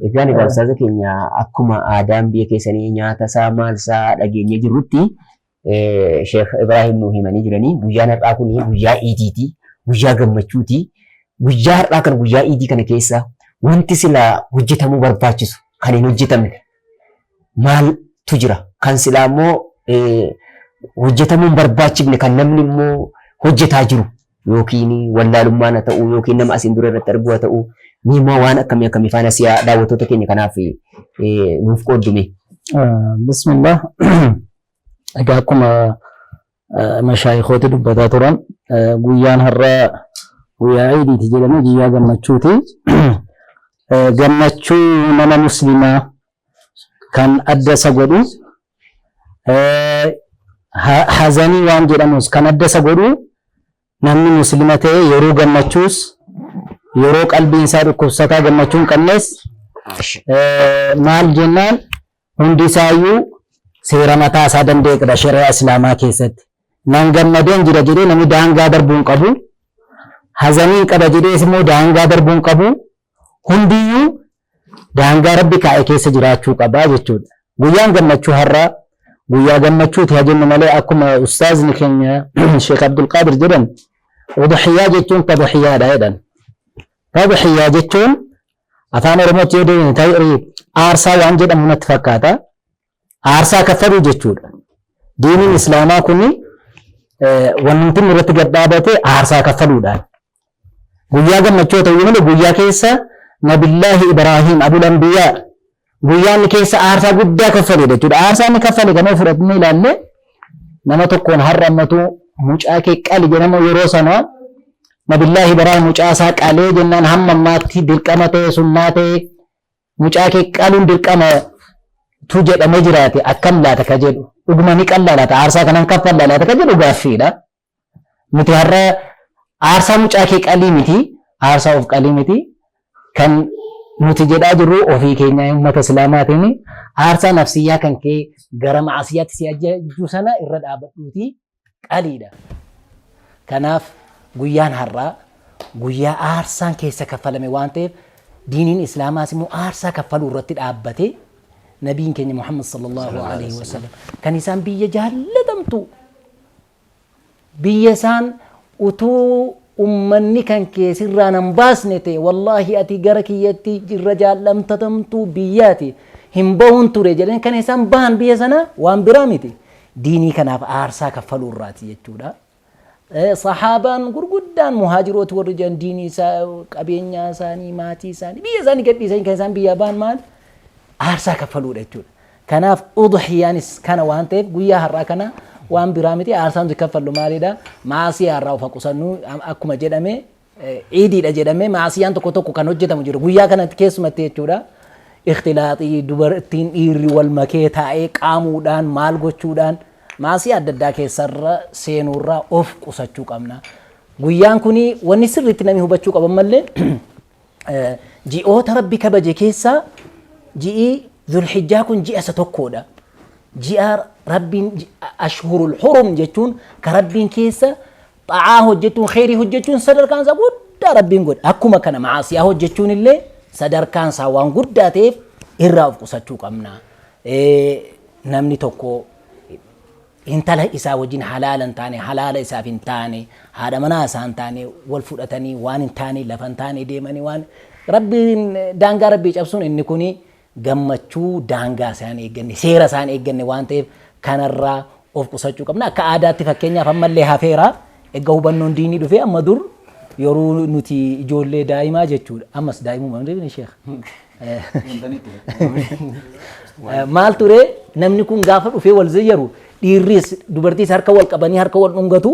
Egaan egaa ustaaza keenya akkuma aadaan biyya keessanii nyaata isaa maal isaa dhageenyee jirrutti Sheekh Ibraahim nuu himanii jiranii guyyaan har'aa kun guyyaa iidiiti, guyyaa gammachuuti. Guyyaa har'aa kana guyyaa iidii kana keessa wanti silaa hojjetamuu barbaachisu kan hin hojjetamne maaltu jira? Kan silaa immoo hojjetamuu hin barbaachifne kan namni immoo hojjetaa jiru yookiin wallaalummaan haa ta'u yookiin nama asiin dura irratti arguu haa ta'u ni immoo waan akkamii akkamii faana si'a daawwattoota keenya kanaaf nuuf qooddume. Bismillah. Egaa akkuma mashaayikooti dubbataa turan guyyaan har'aa guyyaa iidiiti jedhame guyyaa gammachuuti. Gammachuu nama muslimaa kan adda isa godhu hazanii waan jedhamus kan adda isa godhu namni muslima ta'e yeroo gammachuus yeroo qalbiin isaa dhukkubsataa gammachuu hin qabnes maal jennaan hundi isaayyuu seera mataa isaa danda'e qaba shari'aa islaamaa keessatti. Nan gammadeen jira jedhee namni daangaa darbuu hin qabu. Hazaniin qaba jedhees immoo daangaa darbuu hin qabu. Hundiyyuu daangaa Rabbi kaa'e keessa jiraachuu qaba jechuudha. Guyyaan gammachuu har'aa guyyaa gammachuuti haa jennu malee akkuma ustaazni keenya Sheekh Abdulqaadir jedhan udhiyyaa jechuun tadhiyyaadha jedhan. Tadhiyyaa jechuun afaan Oromootti yoo deebine ta'e aarsaa waan jedhamu natti fakkaata. Aarsaa kaffaluu jechuudha. Diiniin Islaamaa kuni wanti inni irratti gad dhaabate aarsaa kaffaluudhaan. Guyyaa gammachuu ta'uu malee guyyaa keessa Nabillaahi Ibraahim Abul Anbiyaa guyyaa inni keessa aarsaa guddaa kaffaledha jechuudha. Aarsaa inni kaffale kana fudhatnee ilaalle nama tokkoon har'a ammatu mucaa kee qali jedhama yeroo sana Nabillaahi Ibraahim mucaa isaa qalee jennaan hamma ammaatti dirqama ta'e sunnaa ta'e mucaa kee qaluun dirqama tu jedhamee jiraate akkam laata ka jedhu dhuguma ni qallaa laata aarsaa kanan kaffallaa laata ka jedhu gaaffiidha. Nuti har'a aarsaa mucaa kee qalii miti aarsaa of qalii miti kan nuti jedhaa jirru ofii keenya uummata islaamaatiin aarsaa nafsiyyaa kan kee gara ma'asiyyaatti si ajaju sana irra dhaabadhuuti qaliidha. Kanaaf guyyaan har'aa guyyaa aarsaan keessa kaffalame waan ta'eef diiniin islaamaas immoo aarsaa kaffaluu irratti dhaabbatee nabiin keenya Muhammad sallallahu alaihi wasallam kan isaan biyya jaallatamtu biyya isaan utuu ummanni kan kee sirraa nan baasne ta'e wallaahi ati gara kiyyatti irra jaallamtatamtuu biyyaati hin bahuun ture jedhanii kan isaan bahan biyya sana waan biraa miti. Diinii kanaaf aarsaa kaffaluu irraati jechuudha. Sahaabaan gurguddaan muhaajirooti warri jiran diinii isaa qabeenyaa isaanii maatii isaanii biyya isaanii gadhiisanii kan isaan biyyaa bahan maal aarsaa kaffaluudha jechuudha. Kanaaf udhiyaanis kana waan ta'eef guyyaa har'aa kana waan biraa miti aarsaan nuti kaffallu maalidha? Maasiyaa irraa of qusannu akkuma jedhame iidiidha jedhame maasiyaan tokko tokko kan hojjetamu jiru guyyaa kanatti keessumatti jechuudha. Ikhtilaaxii dubartiin dhiirri wal makee taa'ee qaamuudhaan maal gochuudhaan maasii adda addaa keessarra seenuurraa of qusachuu qabna. Guyyaan kuni wanni sirriitti namni hubachuu qaban mallee ji'oota Rabbi kabaje keessaa ji'i Zulhijjaa kun ji'a isa tokkodha. Ji'a Rabbiin ashhurul hurum jechuun ka Rabbiin keessa xa'aa hojjechuun kheyrii hojjechuun sadarkaan isaa guddaa Rabbiin godhe. Akkuma kana macaasiyaa hojjechuun illee sadarkaan isaa waan guddaa ta'eef irraa of qusachuu qabna. Namni tokko intala isaa wajjin halaala hin taane, halaala isaaf hin taane, haadha manaa isaa hin taane, wal fudhatanii waan hin taane, lafa hin taane deemanii waan Rabbiin daangaa Rabbii cabsuun inni kuni gammachuu daangaa isaan eegganne, seera isaan eegganne waan ta'eef kanarraa of qusachuu qabna. Akka aadaatti fakkeenyaaf ammallee hafeera. Egaa hubannoon diinii dhufee amma dur yeroo nuti ijoollee daa'imaa jechuudha. Ammas daa'imuma hin sheekh. Maal ture namni kun gaafa dhufee wal zayyaru dhiirris dubartiis harka wal qabanii harka wal dhungatu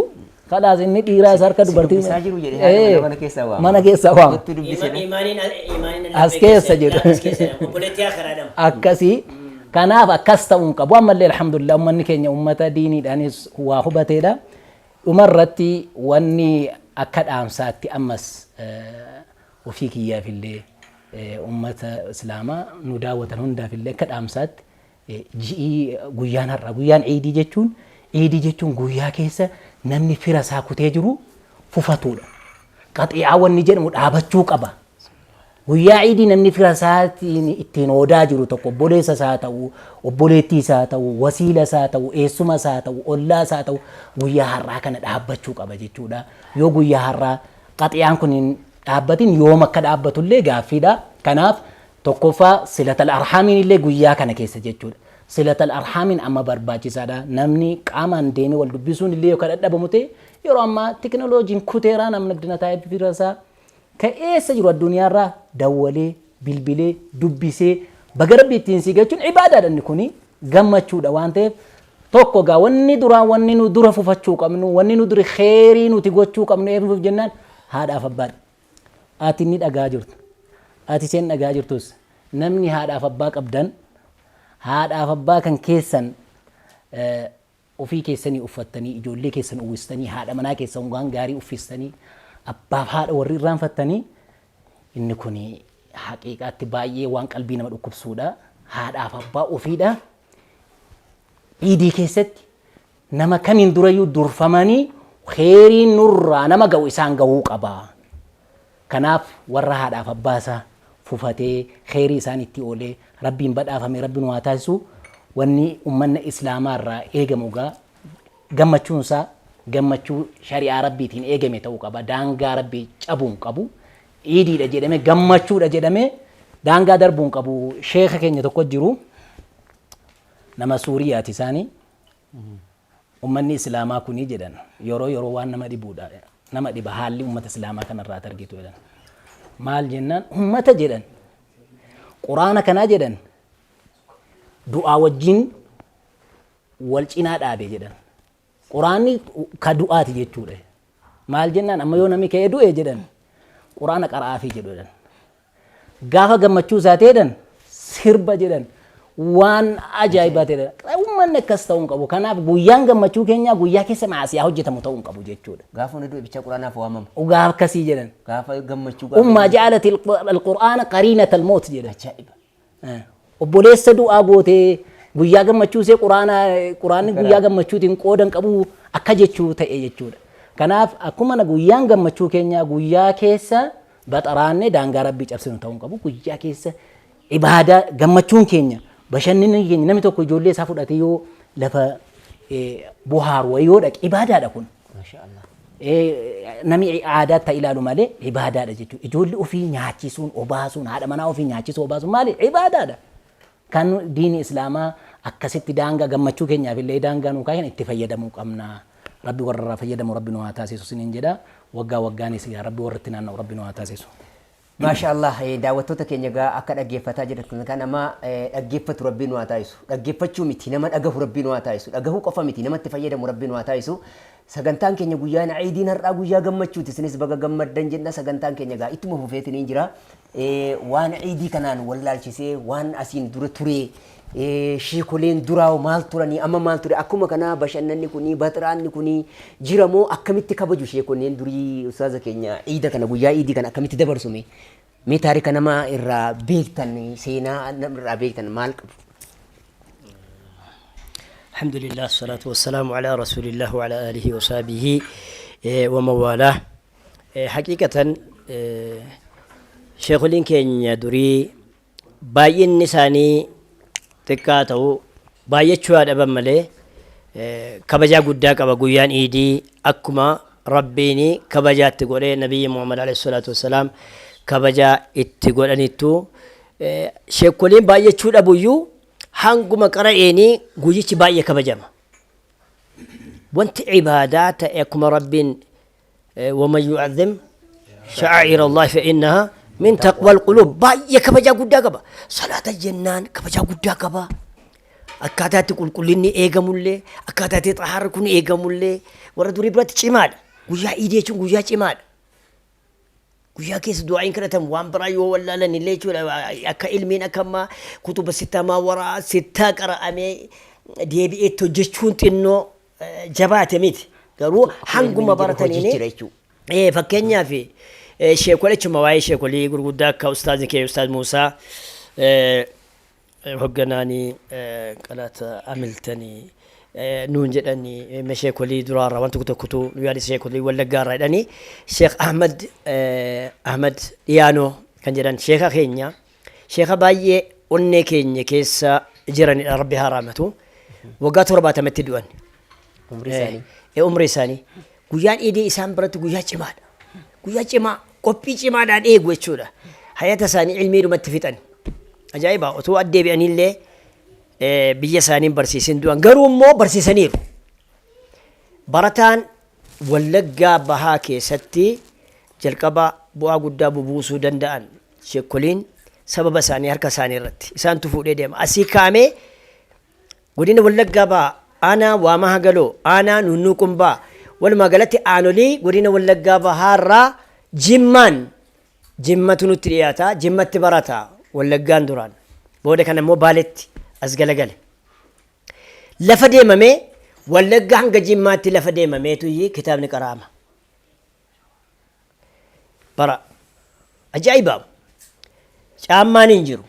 kalaas inni dhiiraas harka dubartii dubbisaa jiru jedhee haadha mana keessaa waama. Mana keessaa waama. Kottu dubbise. Imaaniin As keessa jedhu. As keessa obboleettii akaraadhama. Akkasii kanaaf akkas ta'uun qabu ammallee alhamdulillah ummanni keenya ummata diiniidhaanis waa hubateedha. Dhumarratti wanni akka dhaamsaatti ammas ofii kiyyaafillee ummata islaamaa nu daawwatan hundaafillee akka dhaamsaatti ji'ii guyyaan har'aa guyyaan ciidii jechuun ciidii jechuun guyyaa keessa namni fira isaa kutee jiru fufatuudha. Qaxii'aa wanni jedhamu dhaabachuu qaba. Guyyaa Iidii namni fira isaatiin ittiin oodaa jiru tokko obboleessa isaa ta'u, obboleettii isaa ta'u, wasiila isaa ta'u, eessuma isaa ta'u, ollaa isaa ta'u guyyaa har'aa kana dhaabbachuu qaba jechuudha. Yoo guyyaa har'aa qaxiyaan kun hin dhaabbatin yoom akka dhaabbatullee gaaffiidha. Kanaaf tokkoffaa silatal arhaamiin illee guyyaa kana keessa jechuudha. Silatal arhaamiin amma barbaachisaadha. Namni qaamaan deemee wal dubbisuun illee yoo kan dadhabamu ta'e yeroo ammaa tekinooloojiin kuteeraa namni addina taa'ee fira isaa ka eessa jiru addunyaarraa dawwalee bilbilee dubbisee baga rabbi ittiin sii gachuun ibaadaadha. Inni kuni gammachuudha waan ta'eef tokko gaa wanni duraa wanni nu dura fufachuu qabnu, wanni nu duri kheerii nuti gochuu qabnu eeguuf jennaan haadhaaf abbaadha. Ati inni dhagaa jirtu, ati isheen dhagaa jirtus, namni haadhaaf abbaa qabdan haadhaaf abbaa kan keessan ofii keessanii uffattanii, ijoollee keessan uwwistanii, haadha manaa keessan waan gaarii uffistanii, abbaaf haadha warri irraanfattanii, inni kun haqiiqaatti baay'ee waan qalbii nama dhukkubsuudha. Haadhaaf abbaa ofiidha. Iidii keessatti nama kamiin durayyuu durfamanii kheeriin nurraa nama ga'u isaan ga'uu qaba. Kanaaf warra haadhaaf abbaa isaa fufatee kheerii isaan itti oolee rabbiin badhaafame rabbi nu haa taasisu. Wanni ummanna islaamaa irraa eegamu gaa gammachuun isaa gammachuu shari'aa rabbiitiin eegame ta'uu qaba. Daangaa rabbii cabuu hin qabu. Iidiidha jedhame, gammachuudha jedhame daangaa darbuu hin qabu. Sheeka keenya tokko jiru, nama Suuriyaati isaanii. Ummanni islaamaa kuni jedhan yeroo yeroo waan nama dhibuudha, nama dhiba haalli ummata islaamaa kanarraa argitu jedhan. Maal jennaan, ummata jedhan quraana kanaa jedhan du'aa wajjin wal cinaa dhaabe jedhan. Quraanni ka du'aati jechuudha. Maal jennaan, amma yoo namni ka'ee du'e jedhan quraana qara'aafii jedhu jedhan. Gaafa gammachuu isaa ta'edhan sirba jedhan, waan ajaa'ibaa ta'edha. Uummanni akkas ta'uu hin qabu. Kanaaf guyyaan gammachuu keenyaa guyyaa keessa maasiyaa hojjetamu ta'uu hin qabu jechuudha. Gaafa hundi du'e bicha quraanaaf waamama. Dhugaa akkasii jedhan. Gaafa gammachuu. Ummaa ja'alat alqur'aana qariinata almoot jedhan. Ajaa'iba. Obboleessa du'aa gootee guyyaa gammachuu ishee quraana quraanni guyyaa gammachuutiin qoodan qabu akka jechuu ta'e jechuudha. Kanaaf akkuma guyyaan gammachuu keenyaa guyyaa keessa baxaraannee daangaa rabbii cabsinu ta'uu hin qabu. Guyyaa keessa ibaadaa, gammachuun keenya, bashannanni keenya, namni tokko ijoollee isaa fudhatee yoo lafa bohaaru wayii yoo dhaqe ibaadaadha kun. Masha Allah. Namni aadaatti ilaalu malee ibaadaadha jechuudha. Ijoollee ofii nyaachisuun, obaasuun, haadha manaa ofii nyaachisuu, obaasuun maali? Ibaadaadha. Kan diini islaamaa akkasitti daangaa gammachuu keenyaaf illee daangaa nuu kaayan itti fayyadamuu qabna. Rabbi warra irraa fayyadamu rabbi nu haa taasisu siniin jedha. Waggaa waggaanis yaa rabbi warra itti naanna'u rabbi nu haa taasisu. Maasha Allah, daawwattoota keenya egaa akka dhaggeeffataa jirtan kan nama dhaggeeffatu rabbi nu haa taasisu. Dhaggeeffachuu miti, nama dhagahu rabbi nu haa taasisu. Dhagahuu qofa miti, namatti fayyadamu rabbi nu haa taasisu. Sagantaan keenya guyyaan Iidiin har'aa guyyaa gammachuuti. Isinis baga gammaddan jenna. Sagantaan keenya egaa ittuma fufeetiniin jira. Waan Iidii kanaan wallaalchisee waan asiin dura ture, sheekoleen duraa maal turanii, amma maal ture, akkuma kanaa bashannanni kuni baxiraanni kuni jira moo, akkamitti kabaju sheekoneen durii ustaaza keenya iida kana, guyyaa iidii kana akkamitti dabarsume, mee taarika nama irraa beektan, seenaa nama irraa beektan maal qabu? الحمد لله، الصلاة والسلام على رسول الله وعلى آله وصحبه ومن والاه. حقيقة sheekoliin keenya durii baay'inni isaanii xiqqaa ta'u baay'achuu haa dhaban malee kabajaa guddaa qaba guyyaan iidii. Akkuma rabbiin kabajaatti godhee nabiyyi Muhammad alayhi salaatu wassalaam kabajaa itti godhanittu, sheekoliin baay'achuu dhabuyyuu hanguma qara'eenii guyyichi baay'ee kabajama. Wanti ibaadaa ta'e akkuma rabbiin ومن يعظم شعائر الله فإنها من تقوى القلوب baay'ee kabajaa guddaa qaba. Salaata jennaan kabajaa guddaa qaba. Akkaataa itti qulqullinni eegamullee, akkaataa itti xahaarri kun eegamullee warra durii biratti cimaadha. Guyyaa iidii jechuun guyyaa cimaadha. Guyyaa keessa du'aayin kadhatamu waan biraa yoo wallaalan illee jechuudha, akka ilmiin akka ammaa kutuba sittamaa waraa sittaa qara'amee deebi'ee itti hojjechuun xinnoo jabaate miti. Garuu hanguma barataniini. Hojii jira jechuudha. Fakkeenyaaf sheekolee jechuun waa'ee sheekolii gurguddaa akka ustaazni kee Ustaaz Muusaa hogganaanii qalata amiltanii nuun jedhanii sheekolii duraarraa waan tokko tokkotu nu yaadisa, sheekolii Wallaggaarraa jedhanii Sheekh Ahmad Ahmad Dhiyaanoo. kan jedhan sheeka keenya, sheeka baay'ee onnee keenya keessa jiranidha, Rabbi haa rahmatu. Waggaa 70tti du'an. Umrii isaanii. Umrii isaanii. Guyyaan iidii isaan biratti guyyaa cimaadha. Guyyaa cimaa qophii cimaadhaan eegu jechuudha. Hayata isaanii ilmiidhumatti fixan. Ajaa'iba, utuu addeebi'anillee biyya isaanii hin barsiisin du'an. Garuu immoo barsiisaniiru. Barataan Wallaggaa Bahaa keessatti jalqaba bu'aa guddaa bubuusuu danda'an sheekkoliin sababa isaanii harka isaanii irratti. Isaantu fuudhee deema. Asii kaa'amee godina Wallaggaa Bahaa, aanaa Waamaa Hagaloo, aanaa Nuunnuu Qumbaa, walumaa galatti aanolii godina Wallaggaa Bahaa irraa Jimmaan, Jimmatu nutti dhiyaata, Jimmatti barata Wallaggaan duraan. Booda kana immoo Baaletti as galagale. Lafa deemamee Wallagga hanga Jimmaatti lafa deemameetu kitaabni qara'ama. Bara ajaa'ibaa! Caammaan hin jiru.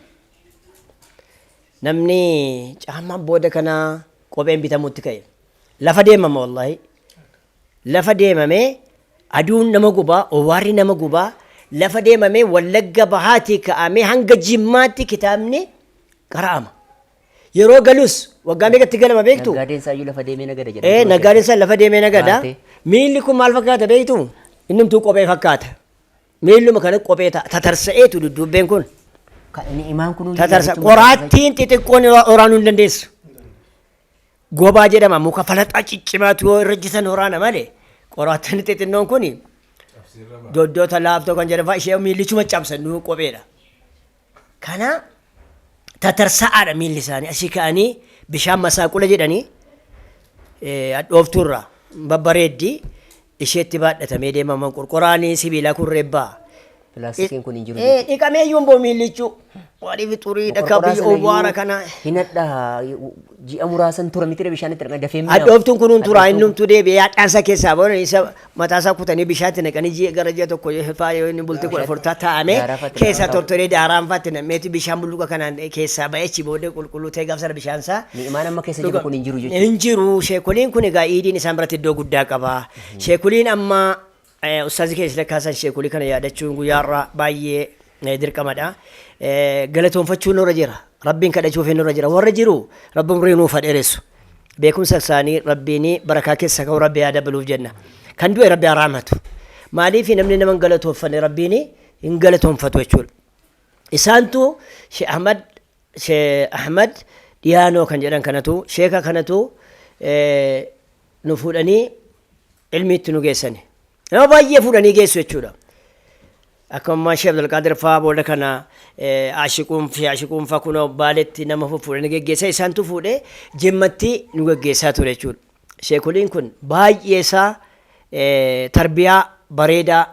Namni caammaan booda kana kopheen bitamutti ka'e. Lafa deemama wallaahi. Lafa deemamee aduun nama gubaa, owaarri nama gubaa, lafa deemamee Wallagga Bahaatii ka'amee hanga Jimmaatti kitaabni qara'ama. Yeroo galus waggaa meeqatti galama beektu? Naggaadeen isaayyuu lafa deemee nagada jedha. Naggaadeen isaa lafa deemee nagada. Baatee. Miilli kun maal fakkaata beektu? Innumtuu kophee fakkaata. Miilluma kana kophee ta'a. Tatarsa'eetu dudduubbeen kun. Kan inni imaan kun Tatarsa. Qoraattiin xixiqqoon waraanuu hin dandeessu. Gobaa jedhama, muka falaxaa ciccimaatu yoo irra jisan waraana malee, qoraattiin xixinnoon kun doddoota laaftoo kan jedhan fa'a ishee miillichuma cabsan, nuu kopheedha. Kana tatarsa'aadha miilli isaanii, asii ka'anii bishaan masaaqula jedhanii hadhooftuurraa babbareeddi isheetti baadhatamee deemama, qorqoraanii sibiilaa kun reebbaa. Pilaastikiin kun hin jiru. Dhiqamee iyyuu hin ba'u miillichuu. Maaliif xurii dhakkaa Qorqoraa biyya sana owwaara iyyuu kana. hin hadhaa, ji'a muraasan tura miti, bishaan itti naqanii dafee mi'aawu. Hadhooftuun kun turaa Hadhooftuun innumtuu deebi'ee hadhaansa keessaa ba'uun isa mataasaa kutanii bishaatti naqanii ji'a gara ji'a tokko faa yoo inni bultii 14 taa'ame Daaraa fa'aatti keessaa naqamu. Tortoree daaraan fa'aatti nammeetu bishaan bulluqa kanaan keessaa ba'ee achi booddee qulqulluu ta'e gaaf sana bishaan isaa. Ni'imaan amma keessa jiru kun hin jiru jechuudha. Hin jiru. Sheekoliin kun egaa iidiin isaan biratti iddoo guddaa qaba. Sheekoliin amma ustaazi keessa lakkaasan, sheekolii kana yaadachuun guyyaa har'aa baay'ee dirqamadha. Galatoonfachuun nurra jira. Rabbiin kadhachuuf nurra jira. Warra jiru Rabbi umrii nuuf haa dheeressu. Beekumsa isaanii Rabbiin barakaa keessa ka'u Rabbi haa dabaluuf jenna. Kan du'e Rabbi haa rahmatu. Maaliif namni nama hin galatoonfanne Rabbiin hin galatoonfatu jechuudha. Isaantu Sheekh Ahmad, Sheekh Ahmad Dhiyaanoo kan jedhan kanatu, sheeka kanatu nu fuudhanii ilmiitti nu geessani. Nama baay'ee fuudhanii geessu jechuudha. Akka ammaa Sheekh Abdulqaadir fa'aa booda kana Ashiquun fi Ashiquun fa'aa kunoo Baaletti nama fuudhanii geggeessa, isaantu fuudhee Jimmatti nu geggeessaa ture jechuudha. Sheekoliin kun baay'ee isaa tarbiyaa bareedaa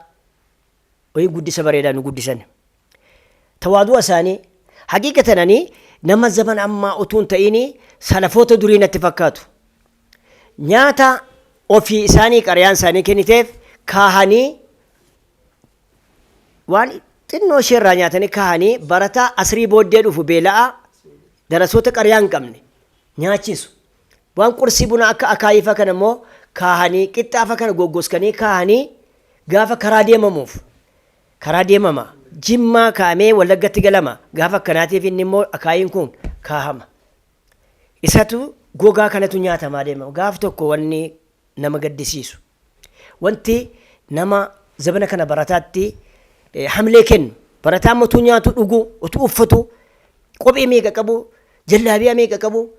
wayii guddisa bareedaa nu guddisan. Tawaadu'a isaanii haqiiqatan ani nama zaman ammaa utuu hin ta'in salafoota durii natti fakkaatu. Nyaata ofii isaanii qariyaan isaanii kenniteef kaahanii waan xinnoo ishee irraa nyaatanii kaahanii barataa asrii booddee dhufu beela'aa darasoota qariyaa hin qabne nyaachisu. Waan qursii buna akka akaayiifa kana immoo kaahanii qixxaafa kana goggoskanii kaahanii gaafa karaa deemamuuf karaa deemama. Jimmaa kaa'amee Wallaggatti galama. Gaafa akkanaatiif inni immoo akaayiin kun kaahama. Isatu gogaa kanatu nyaatamaa deema. Gaaf tokko wanni nama gaddisiisu, wanti nama zabana kana barataatti hamlee kennu, barataa amma utuu nyaatu dhugu, utuu uffatu, kophee meeqa qabu, jallaabiyaa meeqa qabu,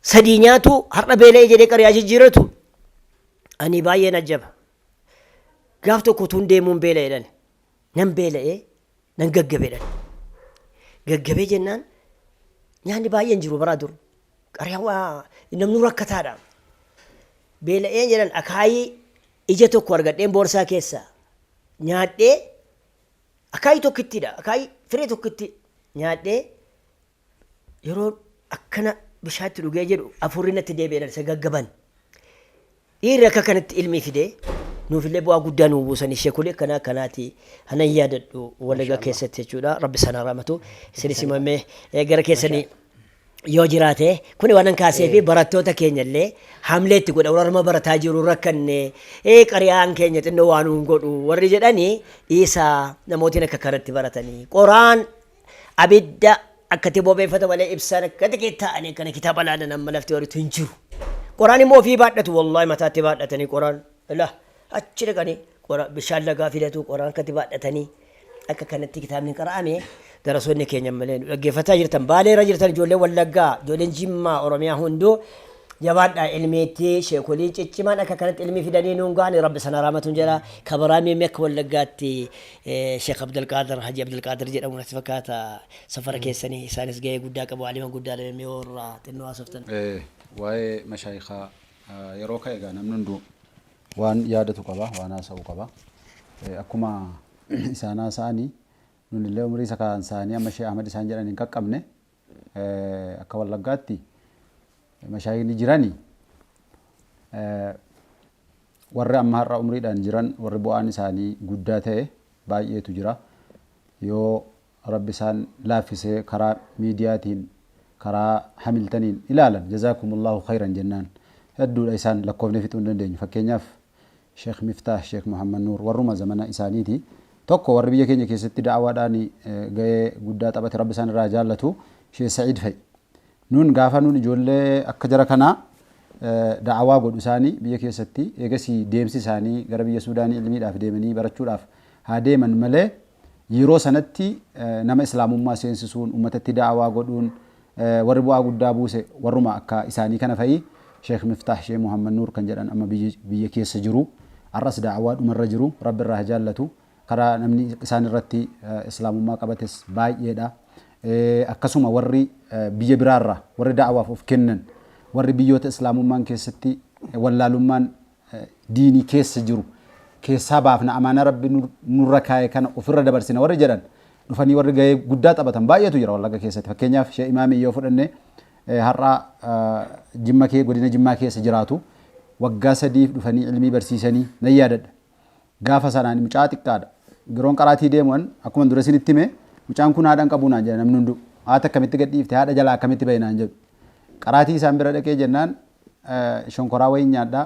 sadii nyaatu, har'a beela'ee jedhee qariyaa jijjiiratu ani baay'een ajjaba. Gaaf tokko utuun deemuun beela'e jedhan. Nan beela'ee nan gaggabe jedhan. Gaggabee jennaan nyaanni baay'een jiru baraa dur. Qariyaa waa namni rakkataadha. Beela'ee jedhan, akaayii ija tokko argadheen boorsaa keessaa nyaadhee, akaayii tokkittiidha. Akaayii firee tokkitti nyaadhee yeroo akkana bishaatti dhugee jedhu hafuurri natti deebi'e isa gaggaban. Dhiirri akka kanatti ilmii fidee nuufillee bu'aa guddaa nuu buusanii sheekolii akkanaa akkanaati hanan yaadadhu Wallagga keessatti jechuudha. Rabbi sana rahmatu. Isinis himamee gara keessanii Yoo jiraate kuni waan an kaasee fi barattoota keenya illee hamlee itti godha. Warra barataa jiru rakkanne, qariyaan keenya xinnoo waan nuun godhu warri jedhanii dhiisaa. Namootiin akka kanatti baratanii qoraan abidda akkatti bobeeffata malee ibsaan akkatti keessa taa'anii akkana kitaaba laalan amma lafti waritu hin jiru. Qoraan immoo ofii baadhatu, wallaahi, mataatti baadhatanii qoraan la achi dhaqanii qoraan bishaan lagaa fidatu, qoraan akkatti baadhatanii akka kanatti kitaabni qara'ame. Darasoonni keenya malee nu dhaggeeffataa jirtan, Baaleerra jirtan, ijoolleen Wallaggaa, ijoolleen Jimmaa, Oromiyaa hunduu jabaadhaa ilmiitti. Sheekoliin ciccimaan akka kanatti ilmii fidanii nuun ga'ani, Rabbi sana raamatuun jedha. Kabaraa miimmi akka Wallaggaatti Sheekh Abdulqaadir, Haji Abdulqaadir jedhamu natti fakkaata, safara keessanii isaanis ga'ee guddaa qabu, alima guddaa dha. Warra xinnoo haasoftan. Waa'ee mashaayikaa yeroo ka'e egaa namni hunduu waan yaadatu qaba, waan haasa'u qaba. Akkuma isaan haasa'anii nun illee umurii isa kaan isaanii amma Sheekh Ahmad isaan jedhan hin qaqqabne. Akka Wallaggaatti mashaayikni jirani, warri amma har'a umriidhaan jiran, warri bu'aan isaanii guddaa ta'e baay'eetu jira. Yoo Rabbi isaan laaffisee karaa miidiyaatiin, karaa hamiltaniin ilaalan, jazaakumullahu khayran jennaan. Hedduudha isaan, lakkoofnee fixuu hin dandeenyu. Fakkeenyaaf Sheekh Miftaah, Sheekh Muhammad Nuur, warruma zamana isaaniiti. Tokko warri biyya keenya keessatti da'awaadhaan ga'ee guddaa taphate, Rabbi isaan irraa jaallatu, Sheekh Sa'iid fa'i. Nun gaafa nun ijoollee akka jara kanaa da'awaa godhu isaanii biyya keessatti, eegasii deemsi isaanii gara biyya Suudaanii ilmiidhaaf deemanii barachuudhaaf haa deeman malee, yeroo sanatti nama islaamummaa seensisuun, uummatatti da'awaa godhuun warri bu'aa guddaa buuse warruma akka isaanii kana fa'i. Sheekh Miftaah, Sheekh Muhammad Nuur kan jedhan amma biyya keessa jiru. Har'as da'awaa dhumarra jiru. Rabbi irraa haa jaallatu. Karaa namni isaan irratti islaamummaa qabates baay'eedha. Akkasuma warri biyya biraarraa warri da'awaaf of kennan, warri biyyoota islaamummaan keessatti wallaalummaan diinii keessa jiru keessaa baafna, amaanaa Rabbi nurra kaa'e kana ofirra dabarsina warri jedhan dhufanii warri gahee guddaa taphatan baay'eetu jira Wallagga keessatti. Fakkeenyaaf Sheekh Imaamii yoo fudhanne, har'a Jimma kee, godina Jimmaa keessa jiraatu. Waggaa 3f dhufanii ilmii barsiisanii nan yaadadha. Gaafa sanaan mucaa xiqqaadha. Yeroon qaraatii deemu'an akkuma dura isinitti hime, mucaan kun haadha hin qabu naan jedha namni hunduu. Haata akkamitti gadhiifte, haadha jalaa akkamitti bahe naan jedhu. Qaraatii isaan bira dhaqee jennaan shonkoraa wayiin nyaadhaa,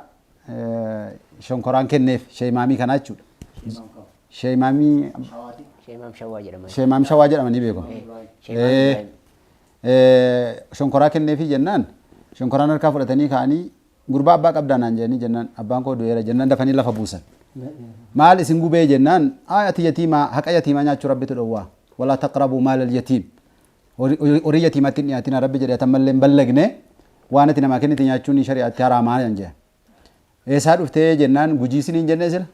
shonkoraan kenneef Sheekh Imaamii kanaa jechuudha. Sheekh Imaamii Sheemaam Shawwaa jedhama. Sheemaam Shawaa jedhamanii beekamu. Sheemaam Ibrahim. Shonkoraa kenneefii jennaan shonkoraan harkaa fudhatanii ka'anii, gurbaa abbaa qabdaa naan jedhanii jennaan, abbaan koo du'eera jennaan dafanii lafa buusan. Maal isin gubee jennaan, ati yatiimaa, haqa yatiimaa nyaachuu Rabbitu dhowwaa. Walaa taqrabuu maalal yatiim. Horii yatiimaatti hin dhiyaatina Rabbi jedhe, atan mallee hin ballagne, waan ati namaa kennite nyaachuun shari'aatti haraamaa naan jedhan. Eessaa dhuftee jennaan, Gujii isiniin jennee sila.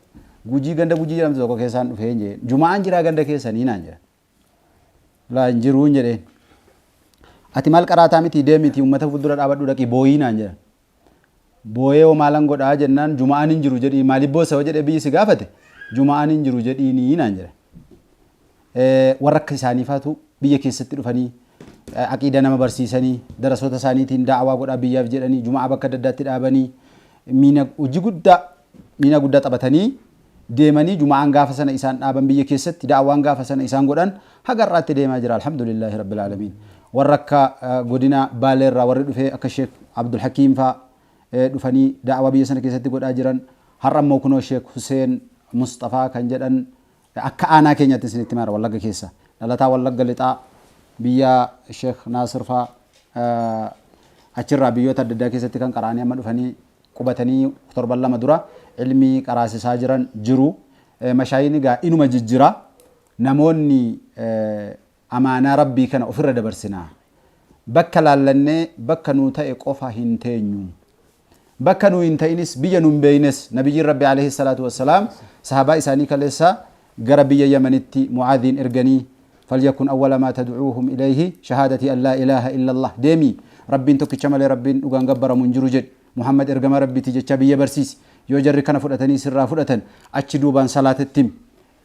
Gujii, ganda Gujii jedhamtu tokko keessaan dhufee hin jedheen. Juma'aan jiraa ganda keessanii naan jedhan. Laa, hin jiruu hin jedheen. Ati maal qaraataa miti, deemiti uummata fuuldura dhaabadhu, dhaqii booyii naan jedhan. Booyee hoo maalan godhaa jennaan, juma'aan hin jiru jedhii, maaliif boossa yoo jedhee biyyi si gaafate, juma'aan hin jiru jedhiinii naan jedhan. Warra akka isaaniifaatu biyya keessatti dhufanii aqiida nama barsiisanii, darasoota isaaniitiin da'awaa godhaa biyyaaf jedhanii, juma'aa bakka adda addaatti dhaabanii miina hojii guddaa, miina guddaa taphatanii deemanii. Juma'aan gaafa sana isaan dhaaban biyya keessatti, da'awaan gaafa sana isaan godhan haga har'aatti deemaa jira, alhamdulillaahi rabbil aalamiin. Warra akka godina Baaleerraa warri dhufee akka Sheek Abdul Hakiim faa dhufanii da'awaa biyya sana keessatti godhaa jiran. Har'a immoo kunoo Sheek Huseen Musxafaa kan jedhan akka aanaa keenyatti isinitti mara, Wallagga keessa, dhalataa Wallagga Lixaa, biyya Sheek Naasir faa, achirraa biyyoota adda addaa keessatti kan qara'anii amma dhufanii qubatanii torban 2 dura ilmii qaraasisaa jiran jiru. Mashaayiin egaa inuma jijjira. Namoonni amaanaa Rabbii kana ofirra dabarsinaa. Bakka laallannee bakka nuu ta'e qofa hin teenyu. Bakka nuu hin ta'inis, biyya nu hin beeynes, nabiyyiin Rabbi alayhi salaatu wassalaam sahabaa isaanii kaleessa gara biyya Yamanitti Mu'aadhiin erganii, falyakun awwala maa tad'uuhum ilayhi shahaadati an laa ilaaha illallah, deemii Rabbiin tokkicha malee Rabbiin dhugaan gabbaramu hin jiru jedhi, Muhammad ergama Rabbiiti jechaa biyya barsiisi. Yoo jarri kana fudhatanii sirraa fudhatan, achi duubaan salaatatti himi,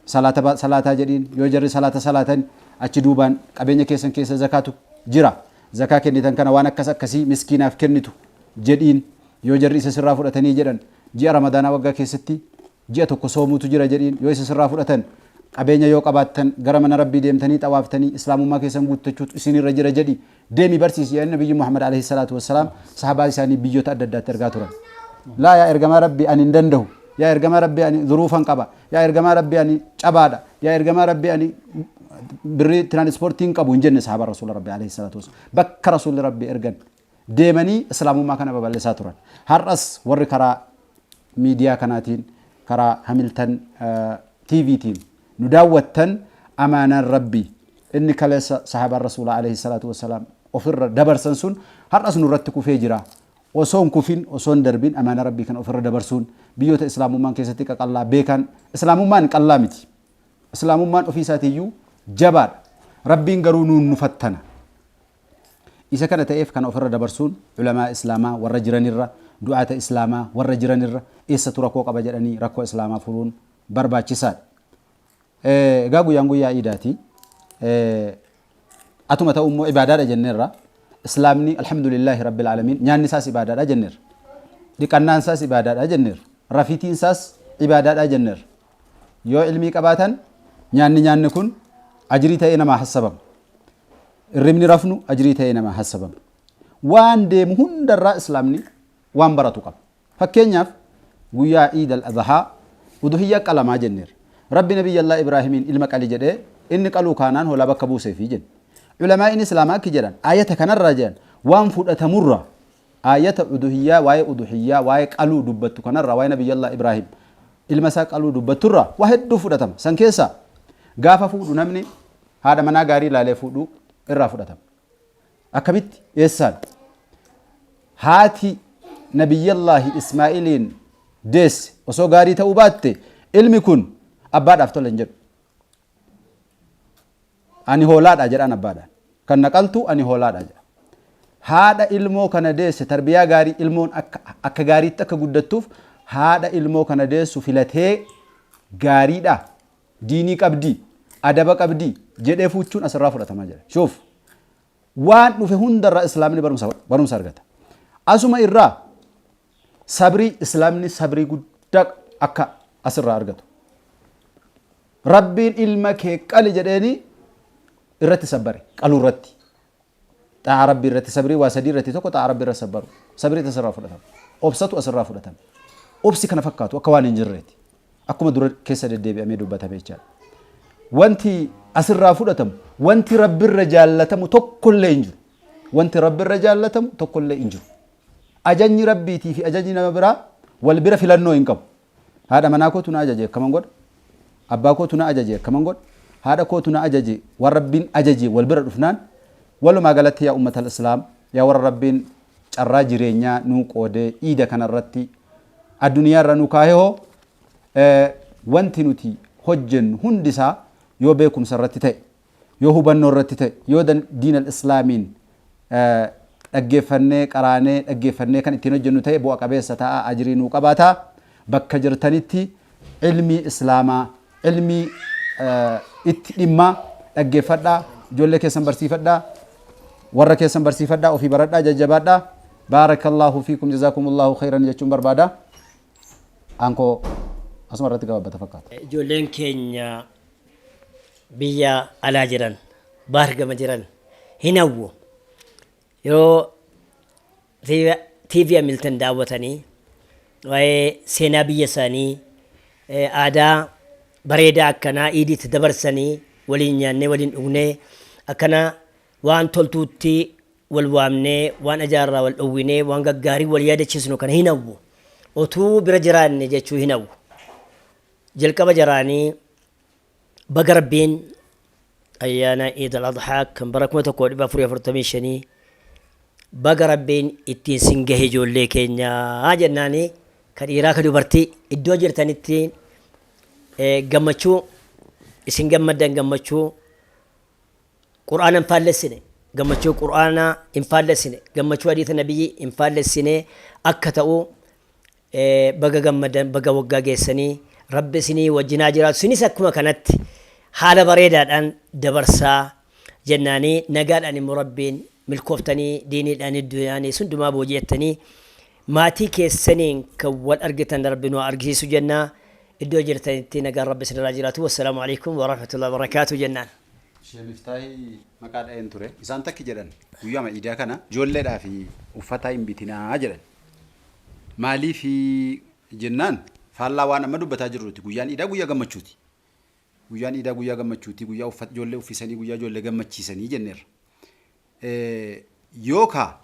salaata salaataa jedhiin. Yoo jarri salaata salaatan, achi duubaan qabeenya keessan keessa zakaatu jira, zakaa kennitan kana waan akkas akkasii miskiinaaf kennitu jedhiin. Yoo jarri isa sirraa fudhatanii jedhan, ji'a Ramadaanaa waggaa keessatti ji'a tokko soomuutu jira jedhiin. Yoo isa sirraa fudhatan, Qabeenya yoo qabaattan gara mana Rabbii deemtanii xawaaftanii islaamummaa keessan guuttachuutu isinirra jira jedhi deemi barsiisi jedhanii Nabiyyi Muhammad alayhi salaatu wassalaam sahabaa isaanii biyyoota adda addaatti ergaa turan. Laa, yaa ergamaa Rabbii, ani hin danda'u. Yaa ergamaa Rabbii, ani zuruufan qaba. Yaa ergamaa Rabbii, ani cabaadha. Yaa ergamaa Rabbii, ani birrii tiraanispoortii hin qabu hin jenne sahabaa Rasuula Rabbii alayhi salaatu wassalaam. Bakka Rasuulli Rabbii ergan deemanii islaamummaa kana babal'isaa turan. Har'as warri karaa miidiyaa kanaatiin, karaa Hamiltan TVtiin nu daawwattan, amaanaan Rabbii inni kaleessa sahabaan Rasuulaa alayhi salaatu wassalaam ofirra dabarsan sun har'as nurratti kufee jira. Osoo hin kufin, osoo hin darbin, amaanaa Rabbii kana ofirra dabarsuun biyyoota islaamummaan keessatti qaqallaa beekan. Islaamummaan qallaa miti. Islaamummaan ofii isaatiiyyuu jabaadha. Rabbiin garuu nuun nu fattana. Isa kana ta'eef kana ofirra dabarsuun ulamaa islaamaa warra jiranirra, du'aata islaamaa warra jiranirra, eessatu rakkoo qaba jedhanii rakkoo islaamaa furuun barbaachisaadha. Egaa guyyaan guyyaa iidaati. Atuma ta'u immoo ibaadaadha jenneerra. Islaamni, alhamdulillaahi rabbil aalamiin, nyaanni isaas ibaadaadha jenneerra. Dhiqannaan isaas ibaadaadha jenneerra. Rafiitiin isaas ibaadaadha jenneerra. Yoo ilmii qabaatan nyaanni nyaanni kun ajrii ta'ee namaa hassabama. Irribni rafnu ajrii ta'ee namaa hassabama. Waan deemu hundarraa islaamni waan baratu qaba. Fakkeenyaaf, guyyaa Iid al-Adhaa uduhiyyaa qalamaa jenneerra. Rabbi Nabiyyallah Ibraahimiin ilma qali jedhee, inni qaluu kaanaan hoolaa bakka buuseefi jenne. Ulamaa'iin Islaamaa akki jedhan, aayata kanarraa jedhan, waan fudhatamurraa, aayata uduhiyyaa, waa'ee uduhiyyaa, waa'ee qaluu dubbattu kanarraa, waa'ee Nabiyyallah Ibraahim ilma isaa qaluu dubbatturraa waa hedduu fudhatama. San keessaa gaafa fuudhu namni haadha manaa gaarii ilaalee fuudhuu irraa fudhatama. Akkamitti? Eessaan? Haati Nabiyyallaahi Ismaa'iliin deesse osoo gaarii ta'uu baatte ilmi kun abbaadhaaf tola hin jedhu. Ani hoolaadha jedhaan abbaadhaan. Kan na qaltu ani hoolaadha jedha. Haadha ilmoo kana deesse tarbiyaa gaarii, ilmoon akka gaariitti akka guddattuuf haadha ilmoo kana deessu filatee, gaariidha, diinii qabdii, adaba qabdii jedhee fuuchuun asirraa fudhatamaa jira. Shuuf, waan dhufe hundarraa islaamni barumsa argata. Asuma irraa sabrii, islaamni sabrii guddaa akka asirraa argatu. Rabbiin ilma kee qali jedheeni irratti sabbare, qaluu irratti. Xaa'aa Rabbii irratti sabrii waa sadii irratti, tokko xaa'aa Rabbii irratti sabbaru. Sabriitu asirraa fudhatama. Obsatu asirraa fudhatama. Obsi kana fakkaatu akka waan hin jirreeti. Akkuma dura keessa deddeebi'amee dubbatame jechaadha. Wanti asirraa fudhatamu, wanti Rabbirra jaallatamu tokkollee hin jiru. Wanti Rabbirra jaallatamu tokkollee hin jiru. Ajajni Rabbiitii fi ajajni nama biraa wal bira filannoo hin qabu. Haadha manaa kootu na ajaje, akkaman godha? Abbaa kootu na ajaje, akkaman godha? Haadha kootu na ajaje, waan Rabbiin ajaje wal bira dhufnaan. Walumaa galatti, yaa ummatal islaam, yaa warra Rabbiin carraa jireenyaa nuu qoodee iida kanarratti addunyaarra nu kaahee hoo, wanti nuti hojjennu hundisaa yoo beekumsa irratti ta'e, yoo hubannoo irratti ta'e, yoo diinal islaamiin dhaggeeffannee, qaraanee dhaggeeffannee kan ittiin hojjennu ta'e, bu'a qabeessa ta'a, ajrii nuu qabaata. Bakka jirtanitti ilmii islaamaa, ilmii itti dhimmaa dhaggeeffadhaa, ijoollee keessan barsiifadhaa, warra keessan barsiifadhaa, ofii baradhaa, jajjabaadhaa. Baarakallaahu fiikum, jazaakumullahu khayran jechuun barbaada. Aankoo asuma irratti gabaabbata fakkaata. Ijoolleen keenya biyya alaa jiran, baargama jiran hin hawwu. Yeroo TV Hamilton daawwatanii waa'ee seenaa biyya isaanii, aadaa bareedaa akkanaa iidiitti dabarsanii, waliin nyaannee, waliin dhugnee, akkana waan toltuutti wal waamnee, waan ajaarraa wal dhowwinee, waan gaggaarii wal yaadachiisnu kana hin hawwu. Otuu bira jiraanne jechuu hin hawwu. Jalqaba jaraanii baga Rabbiin ayyaana Iid al-Adhaa kan bara 1445 baga Rabbiin ittiin sin gahe ijoollee keenyaa jennaani, ka dhiiraa ka dubartii iddoo jirtanitti gammachuu isin gammaddan, gammachuu Qur'aana hin faallessine, gammachuu Qur'aana hin faallessine, gammachuu hadiisa nabiyyi hin faallessine akka ta'u, baga gammadan, baga waggaa geessanii, Rabbi isinii wajjin haa jiraatu, isinis akkuma kanatti haala bareedaadhaan dabarsaa jennaanii, nagaadhaan immoo Rabbiin milkooftanii, diiniidhaan addunyaanis hundumaa booji'attanii maatii keessaniin kan wal argitan Rabbi nu haa argisiisu jennaa. Iddoo jirtanitti nagaan Rabbi isinirraa jiraatu. Wassalaamu alaikum warahmatullahi wabarakaatu jennaan. Shee Miftaahi maqaa dha'een ture. Isaan takki jedhan guyyaama iidaa kana ijoolleedhaa fi uffata hin bitinaa jedhan. Maaliif jennaan faallaa waan amma dubbataa jirruuti. Guyyaan iidaa guyyaa gammachuuti. Guyyaan iidaa guyyaa gammachuuti. Guyyaa uffata ijoollee uffisanii guyyaa ijoollee gammachiisanii jenneerra. Yookaa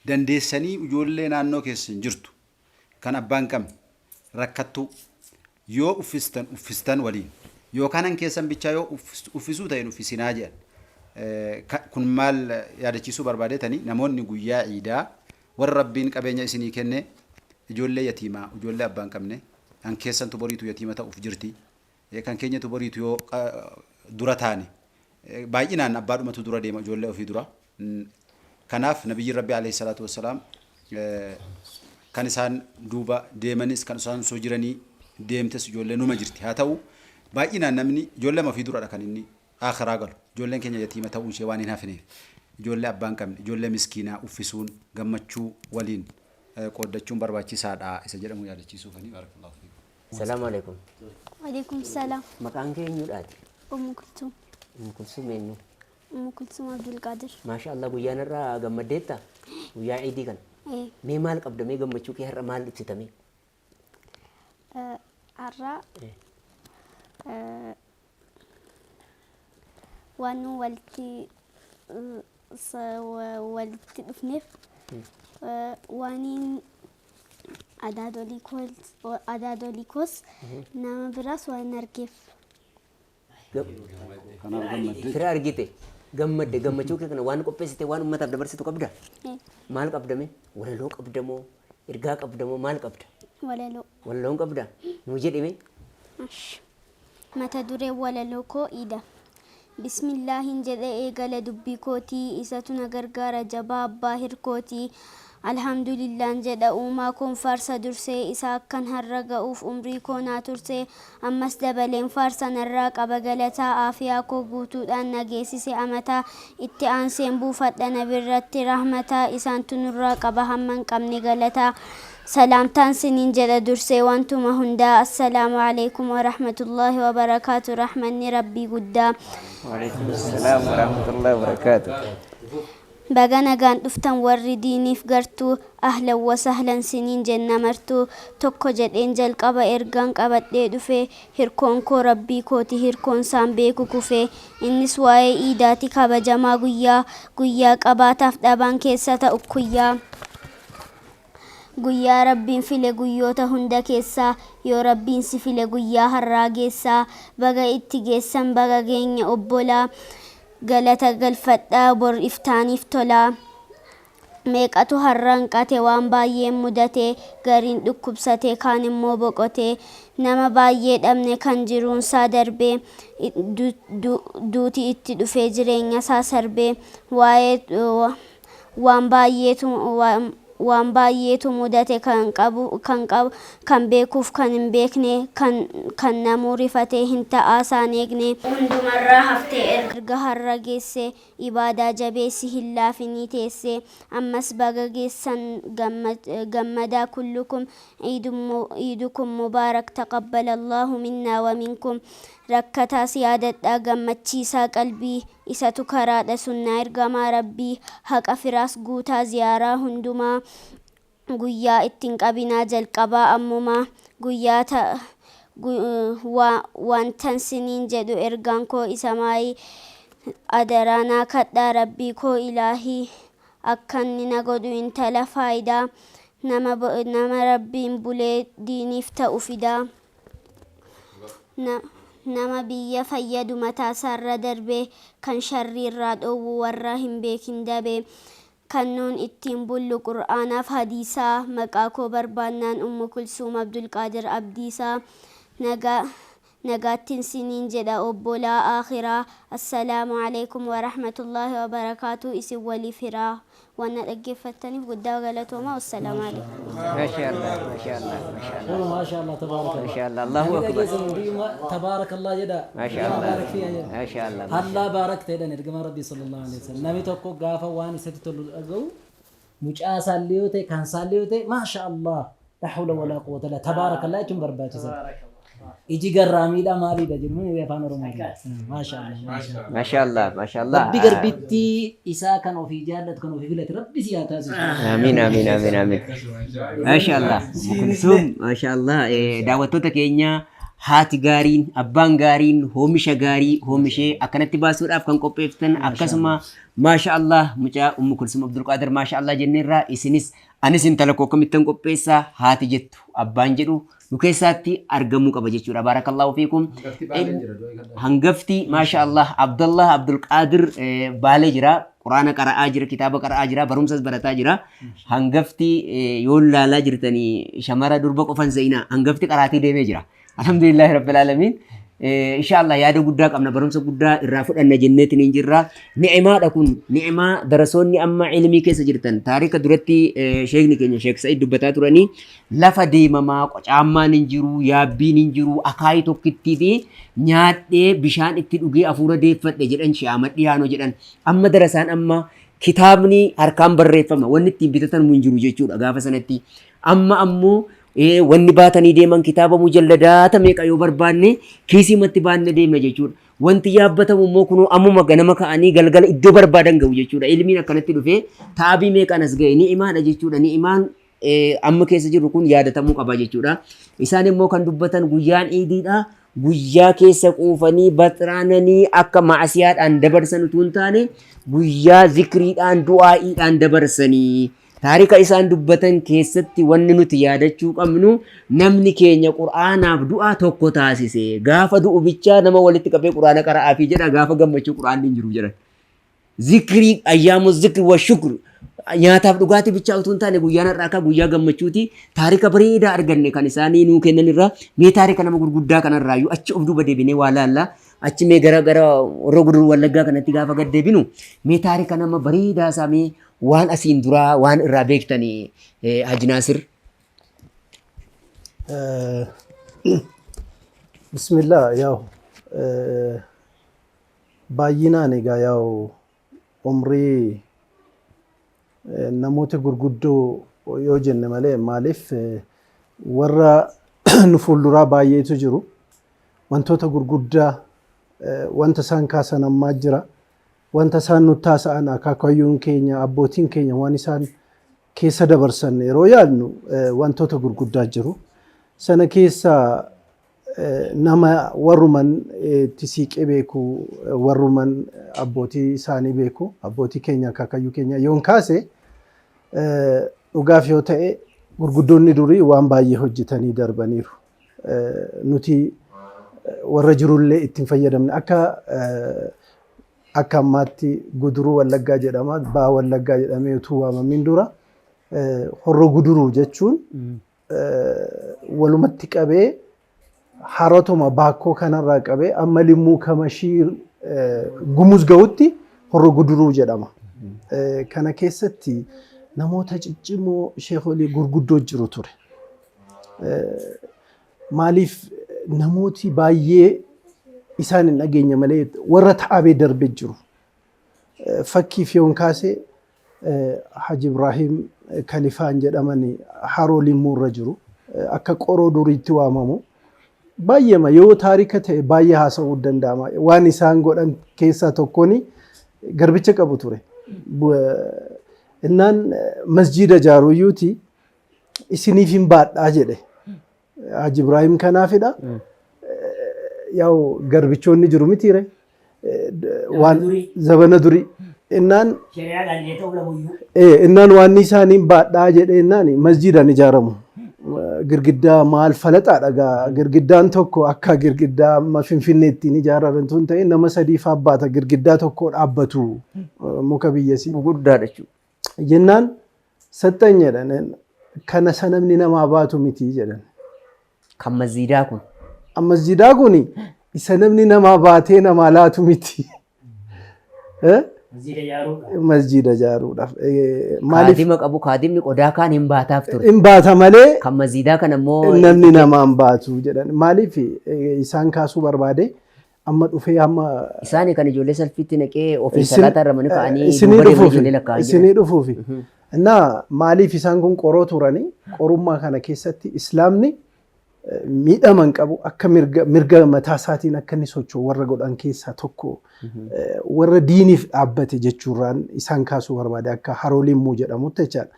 dandeessanii ijoollee naannoo keessan jirtu kan abbaa hin qabne rakkattuu yoo uffistan uffistan waliin yookaan han keessan bichaa yoo uffisuu ta'e hin uffisinaa jedhan. Kun maal yaadachiisuu barbaadetani namoonni guyyaa iidaa warra Rabbiin qabeenya isinii kenne ijoollee yatiimaa ijoollee abbaa hin qabne kan keessantu boriitu yatiima ta'uuf jirti kan keenyatu boriitu yoo dura taane baay'inaan abbaadhumatu dura deema ijoollee ofii dura. Kanaaf nabiyyiin Rabbii alayhi salaatu wassalaam kan isaan duuba deemanis kan isaan osoo jiranii deemtes ijoollee numa jirti. Haa ta'u baay'inaan namni ijoollee ofii duradha kan inni akhiraa galu. Ijoolleen keenya yatiima ta'uun ishee waan hin hafneef ijoollee abbaa hin qabne ijoollee miskiinaa uffisuun gammachuu waliin qooddachuun barbaachisaadha isa jedhamu yaadachiisuufani. Barakallahu fiikum. Salaamu alaikum. Waalaikum salaam. Maqaan kee eenyudhaati? Ummu Kulsum. Ummu Kulsum eenyu? Ummu Kulsum Abdulqaadir. Maasha Allah guyyaan har'a gammaddeetta? Guyyaa Iidii kana. Ee. Mee maal qabda? Mee gammachuu kee har'a maal ibsita mee? Har'a waan nu walitti walitti dhufneef waaniin adaadolii koos nama biraas waan argeef. Kanaaf gammadde. Fira argite gammadde gammachuu kee kana waan qopheessite waan uummataaf dabarsitu qabda? Maal qabda mee? Walaloo qabda moo? Ergaa qabda moo maal qabda? Walaloo. Walaloon qabda? Nuu jedhi mee? Mata dureen walaloo koo Iida. Bismillaahin jedhee eegala dubbii kootii isatu na gargaara jabaa abbaa hirkootii. Alhamdulillaan jedha uumaa koon faarsa dursee isa akkan har'a ga'uuf umrii koo naa tursee ammas dabaleen faarsa narraa qaba galataa aafiyaa koo guutuudhaan na geessise amataa itti aanseen buufadha nabirratti rahmataa isaantu nurraa qaba hamma hin qabne galataa salaamtaan siniin jedha dursee wantuma hundaa assalaamu alaikum warahmatullaahi wabarakaatu rahmanni rabbii guddaa. Waalaikum salam warahmatullahi wabarakatuh. Baga nagaan dhuftan warri diiniif gartuu ahlan wa sahlan siniin jenna martuu tokko jedheen jalqaba ergaan qabadhee dhufe hirkoon koo rabbii kooti hirkoon saan beeku kufe innis waa'ee iidaati kabajamaa guyyaa guyyaa qabaataaf dhabaan keessa ta'u kuyyaa guyyaa rabbiin file guyyoota hunda keessaa yoo rabbiin si file guyyaa har'aa geessaa baga itti geessan baga geenya obbolaa galata galfadhaa bor iftaaniif tolaa. Meeqatu har'a hanqate waan baay'een mudate gariin dhukkubsate kaan immoo boqote nama baay'ee dhabne kan jiruunsaa darbe duuti itti dhufee jireenya isaa sarbe waa'ee waan baay'eetu waan baay'eetu mudate kan qabu kan qabu kan beekuuf kan hin beekne kan kan namuu rifatee hin ta'aa isaan eegne hundumarraa haftee erga har'a geesse ibaadaa jabeessi hin laafinii teesse ammas baga geessan gammadaa kullukum iidukum mubaarak taqabbala Allahu minnaa wa minkum rakkataas yaadadhaa gammachiisaa qalbii isatu karaadha sunnaa ergamaa rabbii haqa firaas guutaa ziyaaraa hundumaa guyyaa ittiin qabinaa jalqabaa ammumaa guyyaa wantan siniin jedhu ergaan koo isa maayii adaraa naa kadhaa rabbii koo ilaahii akka inni na godhu intala faayidaa nama rabbiin bulee diiniif ta'u fidaa nama biyya fayyadu mataasaarra darbee kan sharriirraa dhoowwu warra hin beekin dabe kan nuun ittiin bullu qur'aanaaf hadiisaa maqaa koo barbaannaan Ummu Kulsuum Abdulqaadir Abdiisaa nagaa nagaattiin siniin jedha obbolaa aakhiraa assalaamu alaikum warahmatullaahi wabarakaatu isin waliif hiraa waan na dhaggeeffattaniif guddaa galatoomaa wassalaamu alaikum. Masha Allah, Masha Allah, Masha Allah. Masha Allah, tabarakallah. Masha Allah, Allahu akbar. Tabarak Allah jedha. Masha Allah. Baarak fiiha jedha. Masha Allah. Hallaa baarakta jedhan ergamaan Rabbii sallallahu alaihi wasallam. Namni tokko gaafa waan isatti tolu dhaga'u mucaa isaallee yoo ta'e kan isaallee yoo ta'e maasha Allah. La hawla walaa quwwata illa tabaarakallah jechuun barbaachisaadha. Iji garraamiidha maaliidha jedhu afaan Oromootiin. Maashaallah maashaallah. Maashaallah maashaallah. Rabbi garbittii isaa kan ofii jaallatu kan ofii filate rabbi si haa taasisu. Amiin amiin amiin amiin. Maashaallah. Kulsuum maashaallah daawwattoota keenya haati gaariin abbaan gaariin oomisha gaarii oomishee akkanatti baasuudhaaf kan qopheeftan akkasuma maashaallah mucaa Ummu Kulsuum Abdulqaadir maashaallah jenneerraa isinis anis intala koo akkamittan qopheessaa haati jettu abbaan jedhu nu keessaatti argamuu qaba jechuudha. Baarakallaahu fiikum. Hangafti maasha Allah Abdallah Abdulqaadir Baalee jira. Quraana qara'aa jira, kitaaba qara'aa jira, barumsas barataa jira. Hangafti yoo laalaa jirtanii shamara durba qofan seenaa hangafti qaraatii deemee jira. Alhamdulillahi rabbil aalamiin. Insha Allah yaada guddaa qabna barumsa guddaa irraa fudhanna jenneetiin hin jirra. Ni'imaadha kun ni'imaa darasoonni amma ilmii keessa jirtan taarika duratti sheekni keenya Sheek Sa'id dubbataa turanii lafa deemamaa qocaammaan hin jiru yaabbiin hin jiru akaayii tokkittii fi nyaadhee bishaan itti dhugee hafuura deeffadhe jedhan Sheek Dhiyaanoo jedhan amma darasaan amma kitaabni harkaan barreeffama wanni ittiin bitatan hin jiru jechuudha gaafa sanatti amma ammoo wanni baatanii deeman kitaaba mujalladaata meeqa yoo barbaanne kiisii matti baanne deemna jechuudha. Wanti yaabbatamu immoo kunoo ammuma ganama ka'anii galgala iddoo barbaadan ga'u jechuudha. Ilmiin akkanatti dhufee taabii meeqaan as ga'e ni'imaadha jechuudha. Ni'imaan amma keessa jirru kun yaadatamuu qaba jechuudha. Isaan immoo kan dubbatan guyyaan iidiidha. Guyyaa keessa quufanii baxraananii akka maasiyaadhaan dabarsan utuu hin taane guyyaa zikriidhaan du'aa'iidhaan dabarsanii. Taarika isaan dubbatan keessatti wanni nuti yaadachuu qabnu namni keenya qur'aanaaf du'aa tokko taasise. Gaafa du'u bichaa nama walitti qabee qur'aana qara'aafi jedha gaafa gammachuu qur'aanni hin jiru jedhan. Zikrii ayyaamu zikri wa shukr nyaataaf dhugaatii bichaa utuu hin taane guyyaan har'aa akka guyyaa gammachuuti. Taarika bareedaa arganne kan isaanii nuu kennan irraa mee taarika nama gurguddaa kanarraayyuu achi of duuba deebinee waa laalla. Achi mee gara gara warra guduruu wallaggaa kanatti gaafa gad deebinu mee taarika nama bareedaa isaa mee waan asiin duraa waan irraa beektanii Haji Naasir. Bismillah yaa'u baay'inaan egaa yaa'u umrii namoota gurguddoo yoo jenne malee maaliif warra nu fuulduraa baay'eetu jiru. Wantoota gurguddaa wanta isaan kaasan ammaa jira. Wanta isaan nutti haasa'an akaakayyuun keenya abbootiin keenya waan isaan keessa dabarsan yeroo yaadnu wantoota gurguddaa jiru. Sana keessa nama warruman itti siiqee beeku warruman abbootii isaanii beeku abbootii keenya akaakayyuu keenya yoon kaase dhugaaf yoo ta'e gurguddoonni durii waan baay'ee hojjetanii darbaniiru. Nuti warra jirullee ittiin fayyadamne akka akka ammaatti guduruu wallaggaa jedhama ba'a wallaggaa jedhamee utuu waamamiin dura horroo guduruu jechuun walumatti qabee harotuma baakkoo kanarraa qabee amma limmuu kamashii gumuz ga'utti horroo guduruu jedhama. Kana keessatti namoota ciccimoo sheekolii gurguddoo jiru ture. Maaliif namooti baay'ee isaan hin dhageenye malee warra ta'abee darbee jiru. Fakkiif yoon kaase Haji Ibrahim Kalifaan jedhaman haroo limmuurra jiru. Akka qoroo duriitti waamamu. Baay'eema yoo taarika ta'e baay'ee haasa'uu danda'ama. Waan isaan godhan keessaa tokkoon garbicha qabu ture. Innaan masjiida ijaaruyyuuti isiniif hin baadhaa jedhe. Haji Ibrahim kanaafidha. Yaa'u garbichoonni jiru mitiire. Waan zabana durii. Innaan innaan waan isaaniin baadhaa jedhee innaan masjiidaan ijaaramu. Girgiddaa maal falaxaadha gaa girgiddaan tokko akka girgiddaa amma Finfinnee ittiin ijaaraman tun ta'e nama sadii faa baata girgiddaa tokko dhaabbatu muka biyyasii. Gurguddaadha jechuudha. Jennaan saxxan jedhan kana sanamni namaa baatu miti jedhan. Kan masjiidaa kun. Masjiidaa kun isa namni namaa baatee namaa laatu miti. Masjiida ijaaruudhaaf. Maaliif Kaadima qabu kaadimni qodaa kaan hin baataaf ture. Hin baata malee. Kan masjiidaa kana immoo. Namni namaa hin baatu jedhan. Maaliif isaan kaasuu barbaade amma dhufee amma. Isaani kan ijoollee salfiitti naqee ofii salaataa irra mana ka'anii isinii dhufuufi isinii dhufuufi. Innaa maaliif isaan kun qoroo turanii qorummaa kana keessatti islaamni miidhama hin qabu akka mirga mataa isaatiin akka inni socho'u warra godhan keessaa tokko warra diiniif dhaabbate jechuurraan isaan kaasuu barbaade akka Haroo Limmuu jedhamutti jechaadha.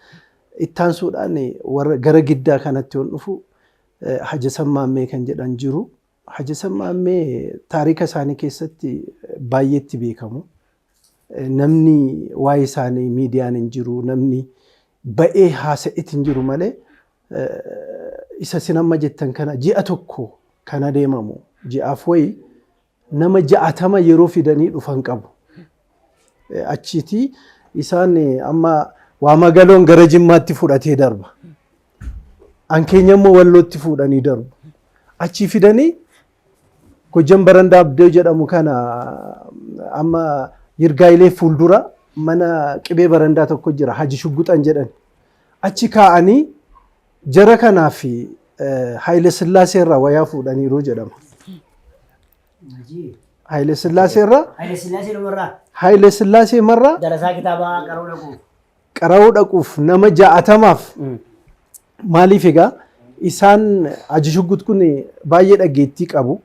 Ittaansuudhaan warra gara giddaa kanatti yoon dhufu Hajasan Maammee kan jedhan jiru. Hajasan Maammee taarika isaanii keessatti baay'eetti beekamu. Namni waa'ee isaanii miidiyaan hin jiru, namni ba'ee haasa'etti hin jiru malee isa isin amma jettan kana ji'a tokko kan adeemamu ji'aaf wayii nama 60 yeroo fidanii dhufan qabu. Achiitii isaan amma Waamagaloon gara Jimmaatti fudhatee darba. An keenya immoo Wallootti fuudhanii darbu. Achii fidanii Gojjam Barandaa Abdee jedhamu kana amma Yirgaayilee fuuldura mana qibee barandaa tokko jira Haji Shugguxan jedhan. Achi kaa'anii jara kanaaf Haayile Sillaasee irraa wayaa fuudhaniiru jedhama. Haayile Sillaasee irraa Haayile Sillaasee numarraa Haayile Sillaasee marraa darasaa kitaabaa qaroo dhaquuf. Qara'uu dhaquuf nama 60f maaliif egaa isaan Haji Shuggut kun baay'ee dhageettii qabu.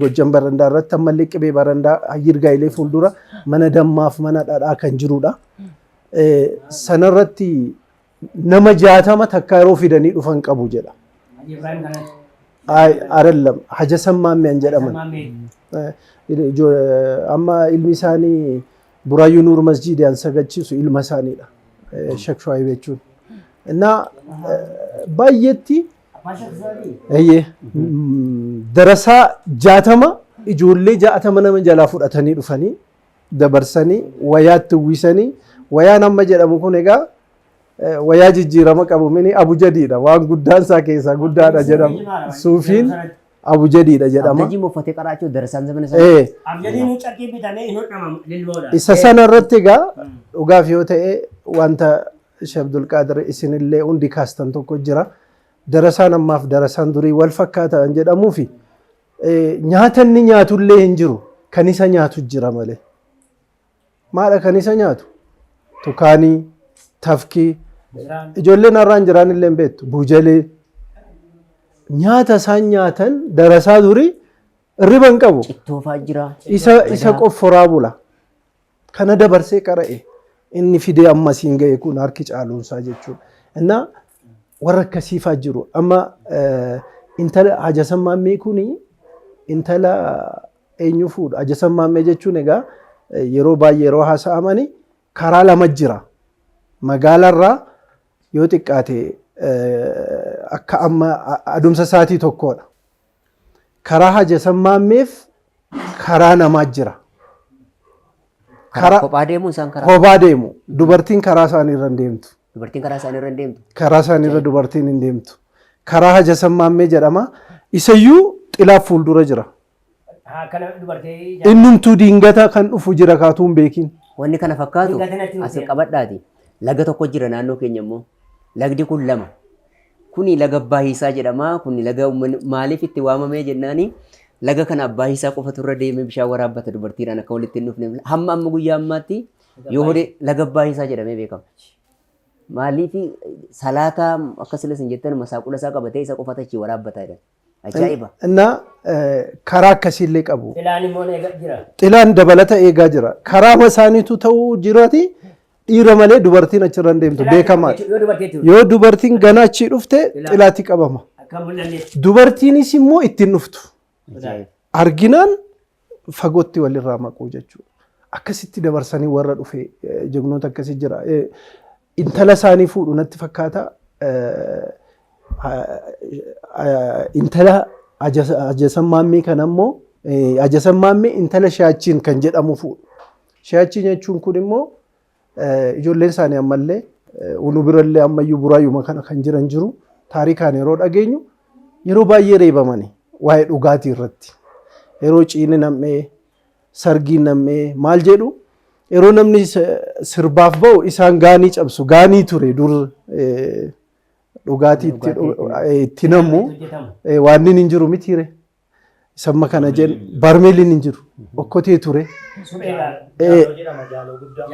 Gojjam Barandaa irratti ammallee qibee barandaa Yirgaayilee fuuldura mana dammaaf mana dhadhaa kan jirudha. Sanarratti nama 60 takka yeroo fidanii dhufan qabu jedha. Haji Ibrahim kanatti. Arallam Hajasan Maammee an jedhaman. Amma ilmi isaanii Buraayyuu Nuur Masjiidii an sagachiisu ilma isaaniidha. Sheek Shu'ayib jechuun. Innaa baay'eetti eeyyee darasaa 60 ijoollee 60 nama jalaa fudhatanii dhufanii dabarsanii wayaatti uwwisanii wayaan amma jedhamu kun egaa wayaa jijjiirama qabu mini abujadiidha waan guddaan isaa keessaa guddaadha jedhama suufiin abujadiidha jedhama. Abdajii uffatee qaraachuu darasaan zamana sana. Abjadiin carqii bitamee hin hodhamamu lilmoodha. Isa sana irratti egaa dhugaaf yoo ta'e wanta Sheekh Abdulqaadir isinillee hundi kaastan tokko jira. Darasaan ammaaf darasaan durii wal fakkaata kan jedhamuu fi nyaata inni nyaatullee hin jiru kan isa nyaatu jira malee. Maadha kan isa nyaatu? Tukaanii, tafkii, ijoolleen har'aan jiraan illee hin beektu. Buujalee. Nyaata isaan nyaatan darasaa durii irriba hin qabu. Cittoofaa jira. Isa qofforaa bula. Kana dabarsee qara'e inni fidee amma siin ga'e kun harki caaluunsaa jechuudha. Innaa warra akkasiifaa jiru. Amma intala Hajasan Maammee kuni intala eenyu fuudha? Hajasan Maammee jechuun egaa yeroo baay'ee yeroo haasa'amani karaa lama jira. Magaalarraa yoo xiqqaate akka amma adumsa sa'aatii tokkodha. Karaa Hajasan Maammeef karaa namaa jira. Karaa kophaa deemu isaan karaa. Kophaa deemu. Dubartiin karaa isaanii irra hin deemtu. Dubartiin karaa isaanii irra hin deemtu. Karaa isaanii irra dubartiin hin deemtu. Karaa Hajasan Maammee jedhama. Isayyuu xilaaf fuuldura jira. Innumtuu diingata kan dhufu jira kaatuu hin beekin. Wanni kana fakkaatu as qabadhaati. Laga tokko jira naannoo keenya immoo. Lagdi kun lama. Kuni laga Abbaa Hiisaa jedhama. Kuni laga uummanni maaliif itti waamamee jennaani laga kana Abbaa Hiisaa qofatu irra deemee bishaan waraabbata dubartiidhaan akka walitti hin dhufne. Hamma amma guyyaa ammaatti yoo hodhe laga Abbaa Hiisaa jedhamee beekama. Maaliif salaata akka sila isin jettan masaaqula isaa qabatee isa qofatu achii waraabbata jedhan. Ajaa'iba. Innaa karaa akkasiillee qabu. Xilaan immoo eegaa jira. Xilaan dabalata eegaa jira. Karaa isaaniitu ta'uu jiraati dhiira malee dubartiin achirra hin deemtu beekamaadha. Yoo dubartiin Yoo dubartiin gana achii dhufte xilaatti qabama. akka mul'annetti. Dubartiinis immoo ittiin dhuftu. Ajaa'iba. Arginaan fagootti walirraa maquu jechuudha. Akkasitti dabarsanii warra dhufe jegnoota akkasii jira. Intala isaanii fuudhu natti fakkaata. Intala Hajasan Maammee kana immoo Hajasan Maammee intala Shaachiin kan jedhamu fuudhu. Shaachiin jechuun kun immoo ijoolleen isaanii ammallee nu birallee ammayyuu buraayyuma kana kan jiran jiru. Taarikaan yeroo dhageenyu yeroo baay'ee reebamanii waa'ee dhugaatii irratti. Yeroo ciini nam'ee sargiin nam'ee maal jedhu yeroo namni sirbaaf ba'u isaan gaanii cabsu. Gaanii ture dur dhugaatii itti nammu waan inni hin jiru mitiire. Isa amma kana jennu barmeeliin hin jiru. Okkotee ture.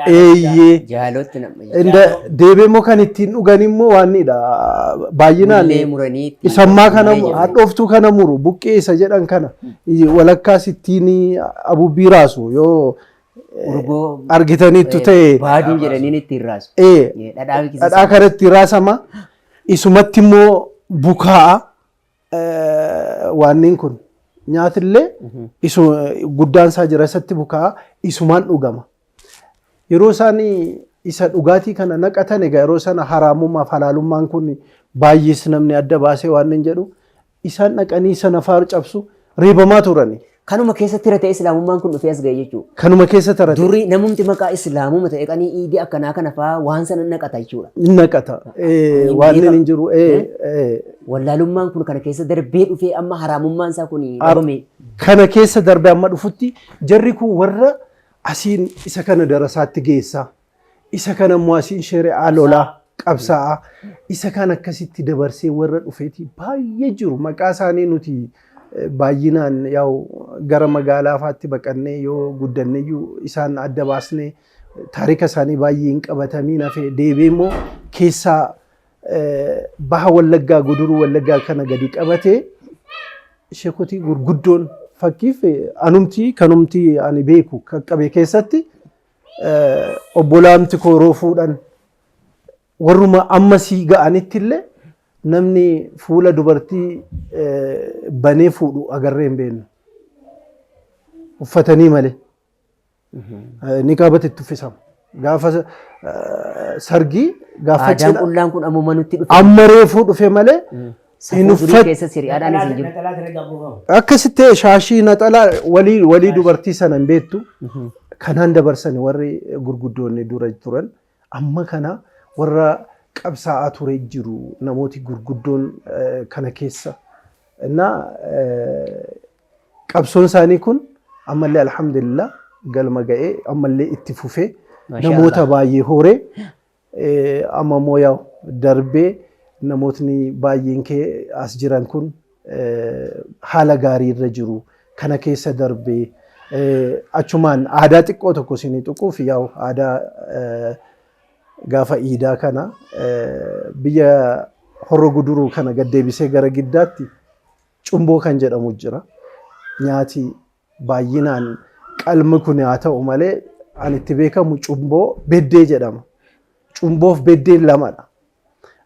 Eeyyee. Jaalootti nama. Inda deebee immoo kan ittiin dhugan immoo waanidha. Baay'inaan Mullee muranii ittiin isa ammaa kana mullee jedhamu. hadhooftuu kana muru buqqee isa jedhan kana walakkaas ittiin abubbii raasu yoo Urgoo argitaniittu ta'e. Baaduu jedhaniin ittiin raasu. Dhadhaa biqilsa. Dhadhaa kanatti raasama. Isumatti immoo bukaa'a waanniin kun. Nyaatillee guddaan isaa jira isatti bukaa'a isumaan dhugama. Yeroo isaan isa dhugaatii kana naqatan egaa yeroo sana haraamummaaf halaalummaan kun baay'ees namni adda baasee waan hin jedhu isaan dhaqanii sana faaru cabsu reebamaa turani. Kanuma keessa tira ta'e islaamummaan kun dhufee as ga'e jechuudha. Kanuma keessa tara ta'e. Durii namumti maqaa islaamuma ta'e qanii iidii akkanaa kana fa'aa waan sana naqata jechuudha. Naqata. Waan hin jiru. Wallaalummaan kun kana keessa darbee dhufee amma haraamummaan isaa kun dhabame. Kana keessa darbee amma dhufutti jarri kun warra asiin isa kana darasaatti geessaa. Isa kana immoo asiin shari'aa lolaa qabsaa'aa. Isa kana akkasitti dabarsee warra dhufeeti baay'ee jiru. Maqaa isaanii nuti baay'inaan yaa'u gara magaalaa fa'aatti baqannee yoo guddanneyyuu isaan adda baasnee taarika isaanii baay'ee hin qabatamiin hafe deebi'ee immoo keessaa baha Wallaggaa Guduruu Wallaggaa kana gadi qabatee sheekotii gurguddoon fakkiif anumti kanumti ani beeku qaqqabe keessatti obbolaamti koo yeroo fuudhan warruma ammasii ga'anitti illee namni fuula dubartii banee fuudhu agarree hin beeknu. Uffatanii malee. Niqaabatti itti uffisama. Gaafa sargii gaafa Aadaan cidha. qullaan kun ammuma nutti dhufe. Amma reefuu dhufe malee hin Safuu durii uffat. keessa siri'aadhaanis hin jiru. Akkasitti shaashii naxalaa walii walii dubartii sana hin beektu. Kanaan dabarsani warri gurguddoonni dura turan. Amma kana warra qabsaa'aa ture jiru namooti gurguddoon kana keessa. Innaa qabsoon isaanii kun ammallee alhamdulillah galma ga'ee ammallee itti fufee namoota baay'ee horee amma immoo yaa'u darbee namootni baay'een kee as jiran kun haala gaarii irra jiru kana keessa darbee achumaan aadaa xiqqoo tokko isinii tuquuf yaa'u aadaa gaafa iidaa kana biyya Horro Guduruu kana gad deebisee gara Giddaatti cumboo kan jedhamu jira. Nyaati baay'inaan qalmi kun haa ta'u malee an itti beekamu cumboo beddee jedhama. Cumboof beddeen lamadha.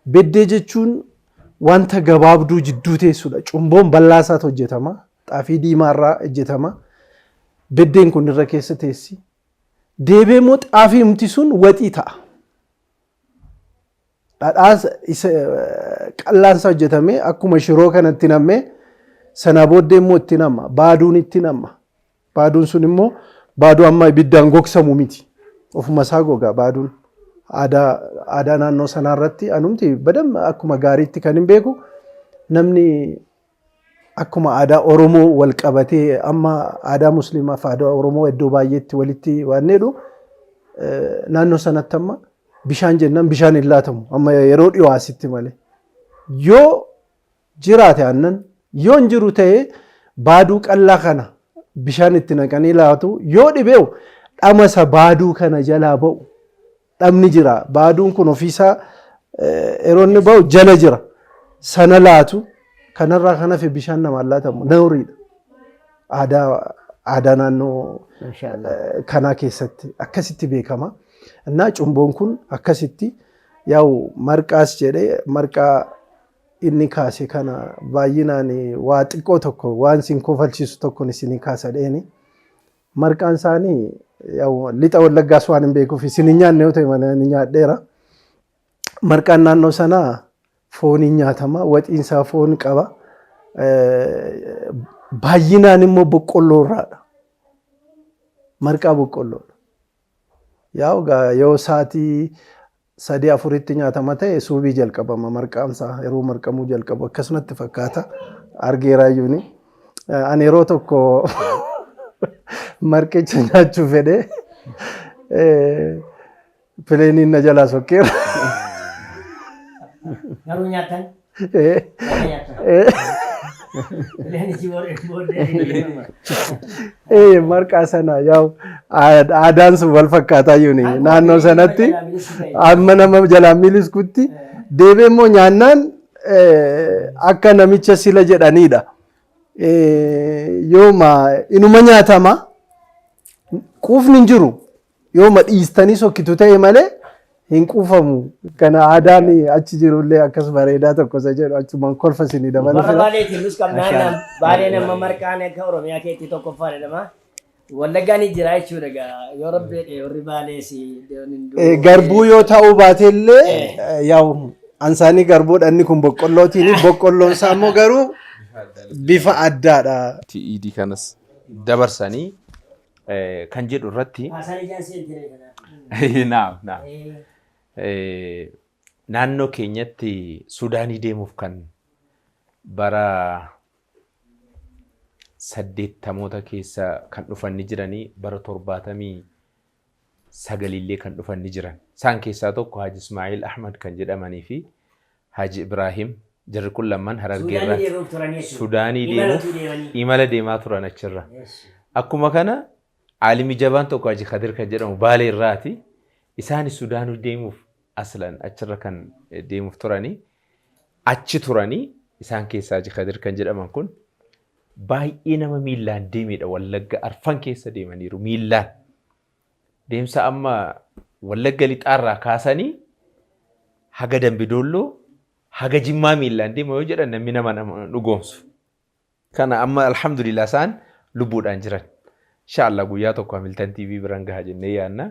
Beddee jechuun wanta gabaabduu jidduu teessudha. Cumboon bal'aa isaatu hojjetama. Xaafii diimaa irraa hojjetama. Beddeen kun irra keessa teessi. Deebi'ee immoo xaafiimti sun waxii ta'a. Dhadhaa isa qallaan isaa hojjetamee akkuma shiroo kanatti nammee sanaa booddee immoo itti namma. Baaduun itti namma. Baaduun sun immoo baaduu amma ibiddaan gogsamu miti. Ofuma isaa goga baaduun. Aadaa aadaa naannoo sanaa irratti anumti badam akkuma gaariitti kan hin beeku namni akkuma aadaa Oromoo wal qabatee amma aadaa Musliimaa fi aadaa Oromoo iddoo baay'eetti walitti waan jedhu naannoo sanatti amma bishaan jennaan bishaan hin laatamu amma yeroo dhiyoo asitti malee. Yoo jiraate aannan yoo hin jiru ta'e baaduu qallaa kana bishaan itti naqanii laatu yoo dhibeewu dhamasa baaduu kana jalaa ba'u dhamni jira baaduun kun ofiisaa yeroo inni ba'u jala jira sana laatu kanarraa kan hafe bishaan namaan laatamu nawriidha. Aadaa aadaa naannoo kanaa keessatti akkasitti beekama. Innaa cumboon kun akkasitti yaa'u marqaas jedhee marqaa inni kaase kana baay'inaan waa xiqqoo tokko waan isin kofalchiisu tokkon isinii kaasa dheeni. Marqaan isaanii yaa'u lixa wallaggaas waan hin beekuuf isin hin nyaanne yoo ta'e malee ani nyaadheera. Marqaan naannoo sanaa fooniin nyaatama, waxiin isaa foon qaba. Baay'inaan immoo boqqolloo irraadha. Marqaa boqqolloodha. Yaa'u gaa yoo sa'aatii sadii afuritti nyaatama ta'e suubii jalqabama marqaan isaa yeroo marqamuu jalqabu akkasumatti fakkaata argeeraayyuuni. Ani yeroo tokko marqicha nyaachuu fedhee pileeniin na jalaa sokkeera. Garuu nyaattan? Ee, marqaa sana yaa'u aadaan sun wal fakkaataa jiru naannoo sanatti amma nama jalaan miliskutti deebee immoo nyaannaan akka namicha sila jedhanidha. Yooma inuma nyaatama, quufni hin jiru, yooma dhiistanii sokkitu ta'e malee hin quufamu. Kana aadaan achi jirullee akkas bareedaa tokko isa jedhu achumaan kolfa isinii dabalu. Warra Baaleetiin nus qabnaan Baaleen amma marqaan akka Oromiyaa keetti tokkoffaa jedhama. Wallaggaan ni jira jechuudha egaa yoo Rabbi jedhe warri Baalees Garbuu yoo ta'uu baatellee yaa'u ansaanii garbuudha, inni kun boqqollootiin, boqqolloon isaa immoo garuu bifa addaadha. Iidii kanas dabarsanii kan jedhu irratti. Haasaan ijaan seentine kanaaf. Naam, naam. Naannoo keenyatti Suudaanii deemuuf kan bara 80moota keessa kan dhufan ni jiranii, bara 79illee kan dhufan ni jiran. Isaan keessaa tokko Haji Ismaa'il Ahmad kan jedhamanii fi Haji Ibrahim, jarri kun lamman Harargeerraa Suudaanii deemuuf turan jechuudha. Suudaanii Imala deemuuf utuu deemanii. Imala deemaa turan achirra. Akkuma kana aalimi jabaan tokko Haji Kadir kan jedhamu Baalee irraati. Isaanis Suudaanii deemuuf aslan achirra kan deemuuf turanii achi turanii. Isaan keessaa Haji Kadir kan jedhaman kun baay'ee nama miillaan deemedha. Wallagga arfan keessa deemaniiru miillaan. Deemsa amma Wallagga lixaarraa kaasanii haga Dambidolloo haga Jimmaa miillaan deema yoo jedhan namni nama dhugoomsu. Kana amma alhamdulillah isaan lubbuudhaan jiran. Inshaallah guyyaa tokko Hamiltan TV biraan gaha jennee yaadna.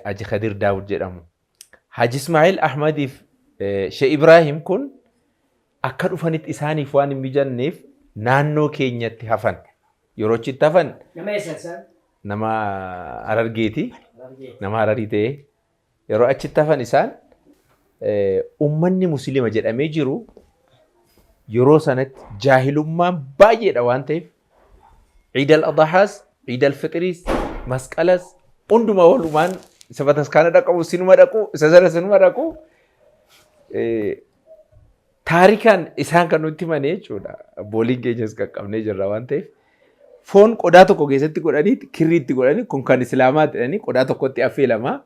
Haji Kadir Daawud jedhamu. Haji Ismaa'il Ahmadiif Shee Ibrahim kun akka dhufanitti isaaniif waan hin mijanneef naannoo keenyatti hafan. Yeroo achitti hafan Nama eessa isaan? Nama Harargeeti. Nama Hararii ta'ee yeroo achitti hafan isaan uummanni Musliima jedhamee jiru yeroo sanatti jaahilummaan baay'eedha waan ta'eef Ciid al-Adhaas, Ciid al-Fixiriis, Masqalas hundumaa walumaan isa bataskaana dhaqabu sinuma dhaqu, isa sana sinuma dhaqu, taarikaan isaan kan nutti himane jechuudha. Abbooliin keenyas qaqqabnee jirra waan ta'eef foon qodaa tokko keessatti godhanii kirrii itti godhanii kun kan islaamaa jedhanii qodaa tokkotti affeelamaa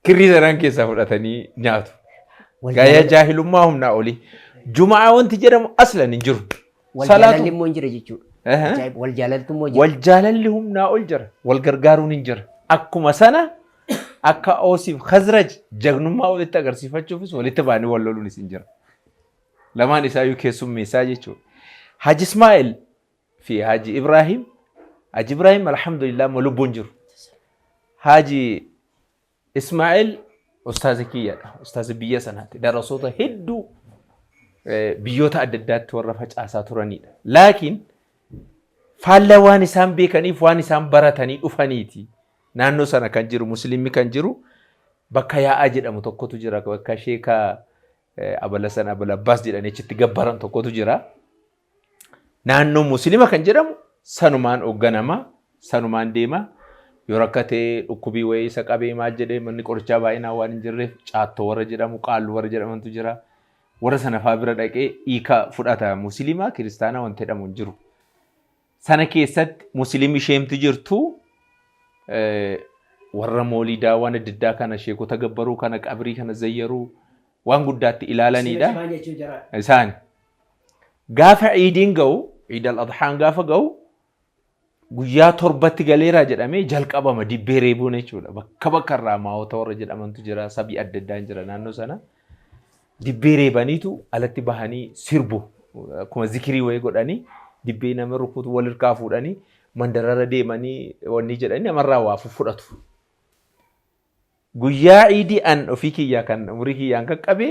kirrii sanaan keessaa fudhatanii nyaatu. Gaaya jaahilummaa humnaa olii. Jumaa wanti jedhamu aslan hin jiru. Wal Salaatu- jaalalli immoo hin jira jechuudha. Ajaa'iba! Wal jaalaltu immoo jira. Wal jaalalli humnaa ol jira. Wal gargaaruun hin jira. Akkuma sana akka Oosiif Khazraj jagnummaa walitti agarsiifachuufis walitti ba'anii wal loluunis hin jira. Lamaan isaayyuu keessummeessaa jechuudha. Haji Ismaa'eel fi Haji Ibrahim. Haji Ibrahim alhamdulillah amma lubbuun jiru. Haji Ismaa'eel ustaaza kiyyadha. Ustaaza biyya sanaati. Darasoota hedduu biyyoota adda addaatti warra facaasaa turanidha. Laakiin faallaa waan isaan beekaniif waan isaan baratanii dhufaniiti. Naannoo sana kan jiru musliimni kan jiru bakka yaa'aa jedhamu tokkotu jira. Bakka sheeka abala sana abala abbaas jedhanii achitti gabbaran tokkotu jira. Naannoo musliima kan jedhamu sanumaan hoogganama, sanumaan deema. Yoo rakkatee dhukkubii wayii isa qabee maal jedhee manni qorichaa baay'inaan waan hin jirreef caattoo warra jedhamu qaalluu warra jedhamantu jira. Warra sana fa'aa bira dhaqee hiika fudhata. Musliimaa kiristaanaa wanti jedhamu hin jiru. Sana keessatti musliimni isheemti jirtu warra moolidaa waan adda addaa kana sheekota gabbaruu kana qabrii kana zayyaruu waan guddaatti ilaalanidha. Muslima cimaan jechuun jara. Isaan gaafa ciidiin ga'u, ciid al-adhaan gaafa ga'u guyyaa 7tti galeeraa jedhamee jalqabama dibbee reebuun jechuudha. Bakka bakka irraa maa'ota warra jedhamantu jira, sabii adda addaan jira naannoo sana. Dibbee reebaniitu alatti bahanii sirbu. Akkuma zikirii wayii godhanii dibbee nama rukutu wal hirkaa fuudhanii mandarara deemanii wanni jedhanii namarraa waa fudhatu. Guyyaa Iidii an ofii kiyyaa kan umurii kiyyaan qaqqabe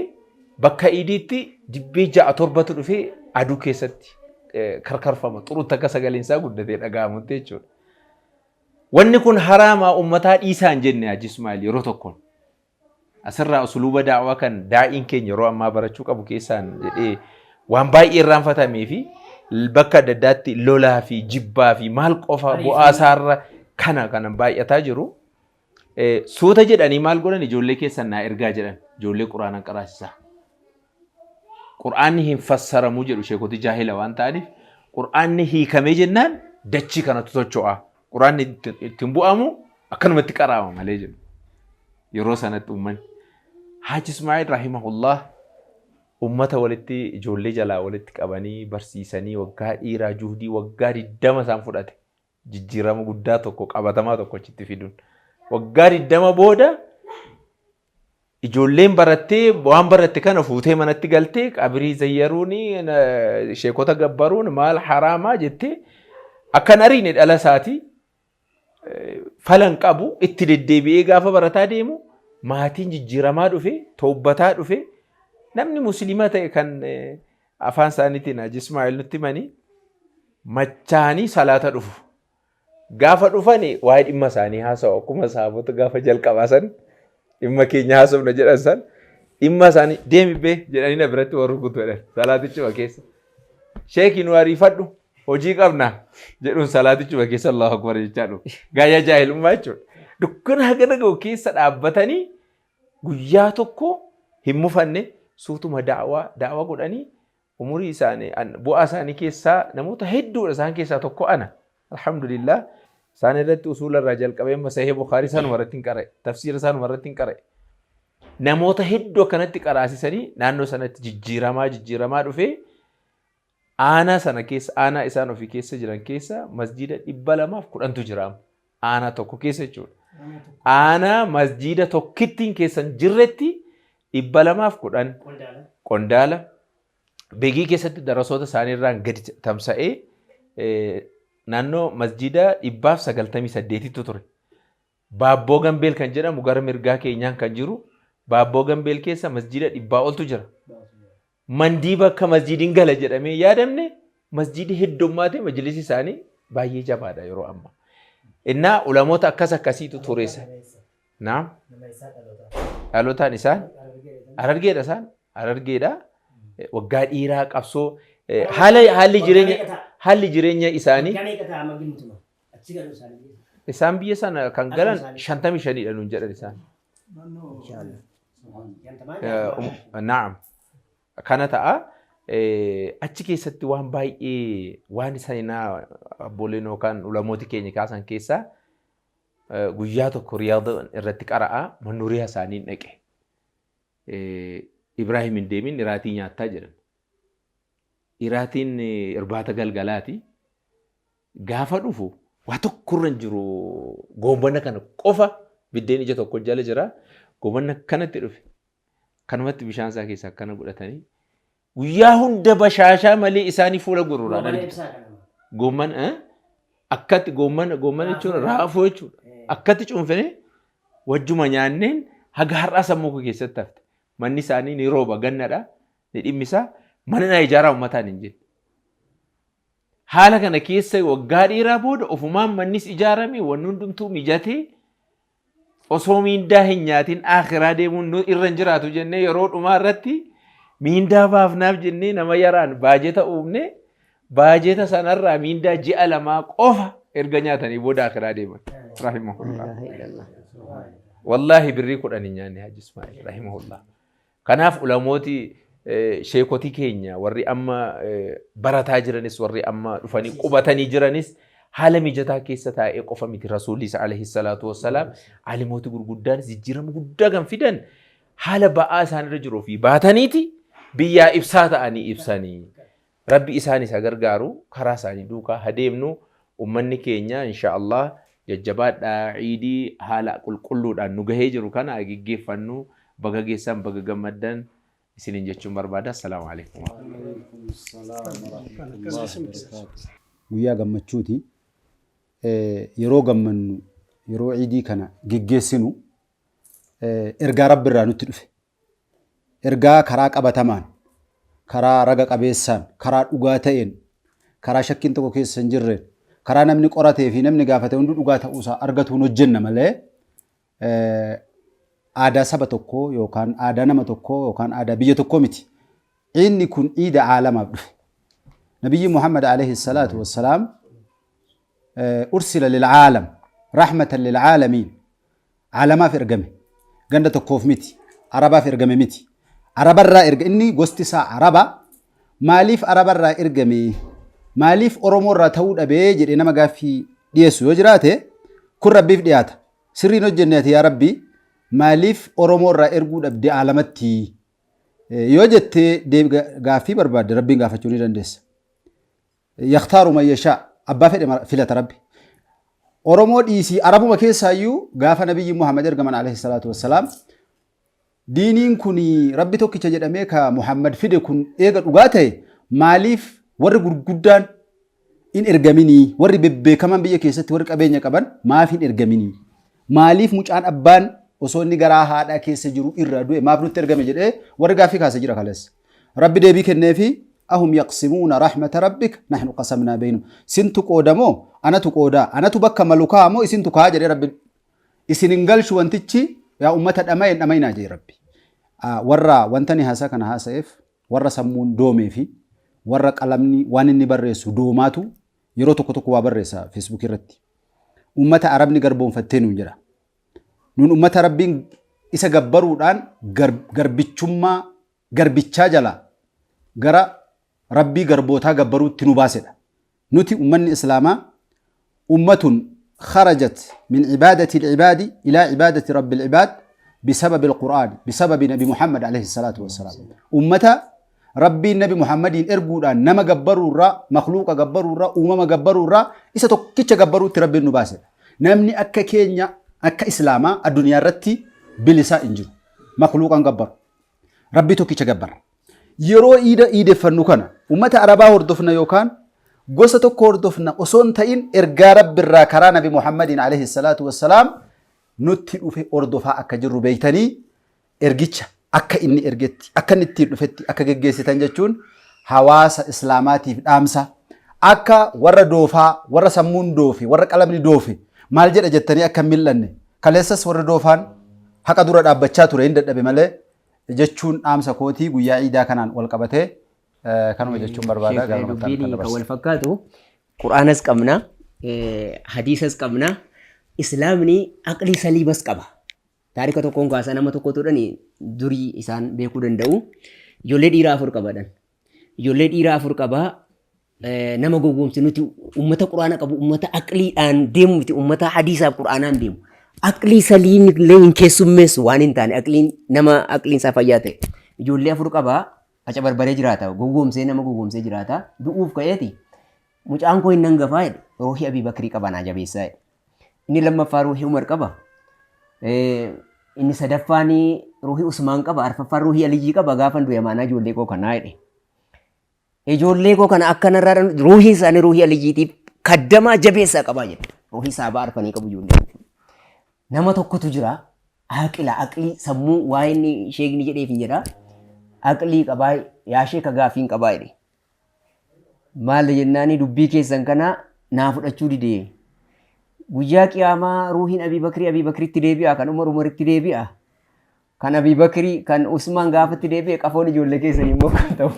bakka Iidiitti dibbee 6 7tu dhufee aduu keessatti karkarfama xurutti akka sagaleen isaa guddatee dhaga'amutti jechuudha. Wanni kun haraamaa ummataa dhiisaa hin jenne Haji Ismaa'il yeroo tokkoon. Asirraa usuluuba daawaa kan daa'iin keenya yeroo ammaa barachuu qabu keessaan jedhee waan baay'ee irraanfatamee fi bakka adda addaatti lolaa fi jibbaa fi maal qofa bu'aa isaarra kana kana baay'ataa jiru. Suuta jedhanii maal godhan, ijoollee keessan naa ergaa jedhan, ijoollee quraana qaraasisaa. Qur'aanni hin fassaramu jedhu sheekoti jaahila waan ta'aniif Qur'aanni hiikamee jennaan dachii kanatu socho'a. Qur'aanni ittiin bu'amu akkanumatti qara'ama malee jedhu. Yeroo sanatti uummanni. Haaji Ismaa'il rahimahullah ummata walitti ijoollee jalaa walitti qabanii barsiisanii waggaa dhiiraa juhdii waggaa 20 isaan fudhate. Jijjiirama guddaa tokko qabatamaa tokko achitti fiduun. Waggaa 20 booda ijoolleen barattee waan baratte kana fuutee manatti galtee qabirii zayyaruun sheekota gabbaruun maal haraamaa jettee akkan ariine dhala isaatii falan qabu itti deddeebi'ee gaafa barataa deemu maatiin jijjiiramaa dhufe toobbataa dhufe namni musliima ta'e kan afaan isaaniitiin Haji Ismaa'il nutti himanii machaanii salaata dhufu. Gaafa dhufani waa'ee dhimma isaanii haasa'u akkuma sahaabota gaafa jalqabaa san dhimma keenya haasofna jedhan san dhimma isaanii deemi bee jedhanii na biratti warri rukutu jedhan salaatichuma keessa. Sheekii nu ariifadhu hojii qabna jedhuun salaatichuma keessa Allahu Akbar jechaa dhufu. Gaayyaa jaahilummaa jechuudha. Dukkana hagana ga'u keessa dhaabbatanii guyyaa tokko hin mufanne suutuma da'awaa da'awaa godhanii umurii isaanii bu'aa isaanii keessaa namoota hedduudha isaan keessaa tokko ana. Alhamdulillah isaan irratti usuula irraa jalqabee amma sahih Bukhaarii isaanuma irratti hin qara'e tafsiira isaanuma irratti hin qara'e. Namoota hedduu akkanatti qaraasisanii naannoo sanatti jijjiiramaa jijjiiramaa dhufee aanaa sana keessa aanaa isaan ofii keessa jiran keessa masjiida 210tu jira amma. Aanaa tokko keessa jechuudha. Aanaa masjiida tokkittiin keessa hin jirretti 210 qondaala Begii keessatti darasoota isaanii irraan gadi tamsa'ee naannoo masjiida 198ttu ture. Baabboo Gambeel kan jedhamu gara mirgaa keenyaan kan jiru Baabboo Gambeel keessa masjiida dhibbaa oltu jira. Mandii bakka masjiidiin gala jedhamee yaadamne masjiidi heddummaatee majlisi isaanii baay'ee jabaadha yeroo ammaa. Innaa ulamoota akkas akkasiitu ture. Naam. Dhalootaan isaan Harargeedha isaan Harargeedha. Waggaa dhiiraa qabsoo haala haalli jireenya haalli jireenya isaanii isaan biyya sana kan galan 55dha nuun jedhan isaan. Naam. Kana ta'a. Achi keessatti waan baay'ee waan seenaa abbooleen yookaan ulamooti keenya kaasan keessaa guyyaa tokko Riyaada irratti qara'a mannuuriyaa isaanii dhaqe. Ibraahim hin deemin iraatii nyaattaa jedhan. Iraatiin irbaata galgalaati. Gaafa dhufu waa tokkorra hin jiru goombana kana qofa biddeen ija tokko jala jira. Goobanna kanatti dhufe. Kanumatti bishaan isaa keessaa akkana godhatanii guyyaa hunda bashaashaa malee isaanii fuula gururaan argita. Goomman akkatti goommana goommana jechuun raafuu jechuudha. Akkatti cuunfine wajjuma nyaanneen haga har'aa sammuu koo keessatti hafte. Manni isaanii ni rooba gannadha ni dhimmisa mana naa ijaaraa uummataan hin jenne. Haala kana keessa waggaa dheeraa booda ofumaan mannis ijaarame wanni hundumtuu mijatee osoo miindaa hin nyaatin akhiraa deemuun nu irra hin jiraatu jennee yeroo dhumaa irratti miindaa baafnaaf jennee nama yaraan baajeta uumne baajeta sanarraa miindaa ji'a lamaa qofa erga nyaatanii booda akhiraa deeman. Rahimahullah. Wallaahi birrii 10 hin nyaanne Haji Ismaa'il rahimahullah. Kanaaf ulamooti sheekotii keenya warri amma barataa jiranis warri amma dhufanii qubatanii jiranis haala mijataa keessa taa'ee qofa miti rasuullis alayhi salaatu wassalaam alimooti gurguddaanis jijjiirama guddaa kan fidan haala ba'aa isaanirra jiru ofii baataniiti biyyaa ibsaa ta'anii ibsanii. Rabbi isaanis ha gargaaru karaa isaanii duukaa ha deemnu ummanni keenya insha Allah jajjabaadhaa ciidii haala qulqulluudhaan nu gahee jiru kana ha geggeeffannu baga geessan baga gammaddan isiniin jechuun barbaada assalaamu alaikum. Guyyaa gammachuuti. Yeroo gammannu yeroo ciidii kana geggeessinu ergaa Rabbi irraa nutti dhufe. Ergaa karaa qabatamaan, karaa raga qabeessaan, karaa dhugaa ta'een, karaa shakkiin tokko keessa hin jirreen, karaa namni qoratee fi namni gaafate hundi dhugaa ta'uusaa argatuun hojjenna malee aadaa saba tokkoo yookaan aadaa nama tokkoo yookaan aadaa biyya tokkoo miti. Ciidni kun ciida aalamaaf dhufe. Nabiyyi Muhammad alayhi salaatu wassalaam ursila lilcaalam rahmatan lilcaalamiin. Aalamaaf ergame. Ganda tokkoof miti. Arabaaf ergame miti. Arabarraa erga inni gosti isaa Araba maaliif Arabarraa ergame maaliif Oromoorraa ta'uu dhabee jedhee nama gaaffii dhiyeessu yoo jiraate kun Rabbiif dhiyaata. Sirriin hojjenne ati yaa Rabbi maaliif Oromoorraa erguu dhabde aalamatti yoo jettee gaaffii barbaadde Rabbiin gaafachuu ni dandeessa. Yaktaaru man yashaa abbaa fedhe filata Rabbi. Oromoo dhiisii Arabuma keessaayyuu gaafa Nabiyyi Muhammad ergaman alayhi salaatu wassalaam diiniin kun Rabbi tokkicha jedhamee ka Muhammad fide kun eega dhugaa ta'e maaliif warri gurguddaan hin ergaminii warri bebbeekaman biyya keessatti warri qabeenya qaban maaf hin ergaminii maaliif mucaan abbaan osoo inni garaa haadhaa keessa jiru irraa du'e maaf nutti ergame jedhee warri gaaffii kaase jira kaleessa. Rabbi deebii kenneefi ahum yaqsimuuna rahmata rabbik nahnu qasamnaa beynum sintu qoodamoo anatu qoodaa anatu bakka malu kaa'a moo isintu kaa'a jedhee Rabbi isin hin galchu wantichi yaa ummata dhama'e hin dhama'inaa jedhe Rabbi. Warra wanta ni haasaa kana haasa'eef warra sammuun doomee fi warra qalamni waan inni barreessu doomaatu yeroo tokko tokko waa barreessa Facebook irratti. Ummata Arabni garboonfattee nuun jedha. Nuun ummata Rabbiin isa gabbaruudhaan garbichummaa garbichaa jalaa gara Rabbii garbootaa gabbaruutti nu baasedha. Nuti ummanni Islaamaa ummatun kharajat min ibaadati al-ibaadi ilaa ibaadati Rabbil ibaad bisababi al-Qur'aan bisababi Nabi Muhammad alayhi salaatu wassalaam. Ummata Rabbiin Nabi Muhammadiin erguudhaan nama gabbaruurraa makhluuqa gabbaruurraa uumama gabbaruurraa isa tokkicha gabbaruutti Rabbiin nu baasedha. Namni akka keenya akka Islaamaa addunyaa irratti bilisaa hin jiru. Makhluuqan gabbaru. Rabbii tokkicha gabbarra. Yeroo iida iideffannu kana ummata Arabaa hordofna yookaan gosa tokko hordofna osoo hin ta'in ergaa Rabbirraa karaa Nabi Muhammadiin alayhi salaatu wassalaam nutti dhufe hordofaa akka jirru beektanii ergicha akka inni ergetti akka inni ittiin dhufetti akka geggeessitan jechuun hawaasa Islaamaatiif dhaamsa akka warra doofaa warra sammuun doofe warra qalamni doofe maal jedha jettanii akka hin mil'anne kaleessas warri doofaan haqa dura dhaabbachaa ture hin dadhabe malee jechuun dhaamsa kootii guyyaa iidaa kanaan wal qabatee kanuma jechuun barbaada. Sheekh dubbiin kan wal fakkaatu Qur'aanas qabna, hadiisas qabna, Islaamni aqlii saliimas qaba. Taarika tokkoon kaasaa nama tokkotu dhani durii isaan beekuu danda'u. Ijoollee dhiiraa afur qabadhan. Ijoollee dhiiraa afur qabaa. Nama gowwoomse nuti ummata quraana qabu ummata aqliidhaan deemu miti ummata hadiisaaf quraanaan deemu. Aqlii saliin illee hin keessummeessu waan hin taane aqliin nama aqliin isaa fayyaa ta'e. Ijoollee afur qabaa aca barbaree jiraata gowwoomsee nama gowwoomsee jiraata du'uuf ka'eeti mucaan koo hin hangafaa jedhe ruuhii Abii Bakrii qaba naa jabeessaa jedhe. Inni lammaffaa ruuhii Umar qaba. Inni sadaffaan ruuhii Usmaan qaba arfaffaan ruuhii Aliyyii qaba gaafan du'e amaanaa ijoollee koo kanaa jedhe. Ijoollee koo kana akka narraa ruuhiin isaanii ruuhii Aliyyiitiif kaddamaa jabeessaa qabaa jedhe. Ruuhii saabaa arfanii qabu ijoollee. Nama tokkotu jira. Aqila aqlii sammuu waa inni sheekni jedheef hin jedha. Aqlii qabaa yaa sheeka gaaffiin qabaa jedhe. Maal jennaani dubbii keessan kana naa fudhachuu dide. Guyyaa qiyaamaa ruuhiin Abii Bakrii Abii Bakritti deebi'a kan Umar Umaritti deebi'a. Kan Abii Bakrii kan Usmaan gaafatti deebi'e qafoon ijoollee keessanii immoo akkam ta'u.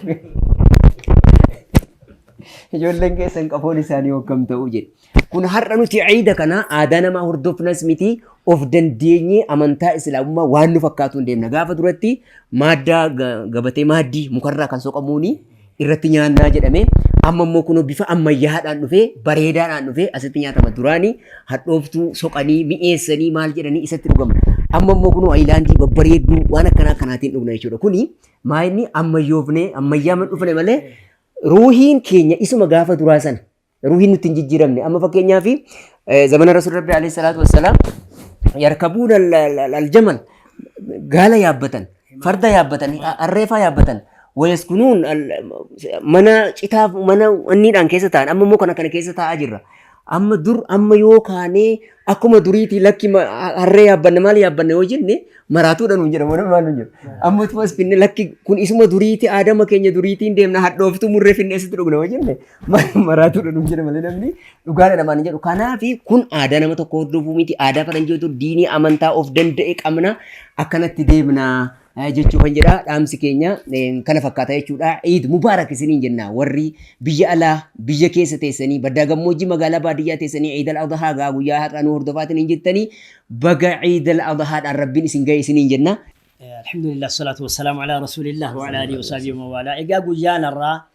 Ijoolleen keessan qafoon isaanii akkam ta'u jedhe. Kun har'a nuti ciida kana aadaa namaa hordofnas miti of dandeenyee amantaa islaamummaa waan nu fakkaatu hin deemna. Gaafa duratti maaddaa gabatee maaddii mukarraa kan soqamuuni irratti nyaannaa jedhame. Amma immoo kunoo bifa ammayyaadhaan dhufee bareedaadhaan dhufee asitti nyaatama. Duraanii hadhooftuu soqanii mi'eessanii maal jedhanii isatti dhugama. Amma immoo kunoo ayilaandii babbareedduu waan akkanaa akkanaatiin dhugna jechuudha. Kuni maayinni ammayyoofnee ammayyaama dhufne malee ruuhiin keenya isuma gaafa duraa sana ruuhiin nutti hin jijjiiramne. Amma fakkeenyaaf zamana Rasuul Rabbi alayhi salaatu wassalaam yarkabuuna aljamal gaala yaabbatan farda yaabbatan harreefaa yaabbatan wayaskunuun mana citaa mana wanniidhaan keessa taa'an amma immoo kana kana keessa taa'aa jirra. Amma dur amma yoo kaanee akkuma duriitii lakki harree yaabbanna maal yaabbanna yoo jenne maraatuudha nuun jedhamu nama maal nuun jedhu. Amma utuma as finne lakki kun isuma duriitii aadama keenya duriitiin deemna hadhooftuu murree finne asitti dhugna yoo jenne maraatuudha nuun jedha malee namni dhugaadha namaan hin jedhu. Kanaaf kun aadaa nama tokko hordofuu miti aadaa faranjootu diinii amantaa of danda'e qabna akkanatti deemna jechuufan jedha dhaamsi keenya kana fakkaata jechuudha. Iid mubaarak isiniin jenna warri biyya alaa biyya keessa teessanii baddaa gammoojjii magaalaa baadiyyaa teessanii Iid al Adhaa gaa guyyaa har'aa nu hordofaatiin hin jettanii baga Iid al Adhaadhaan rabbiin isin ga'e isiniin jenna. Alhamdulillah salatu wassalamu ala rasulillah wa ala alihi wa sahbihi wa wala. Egaa guyyaan har'aa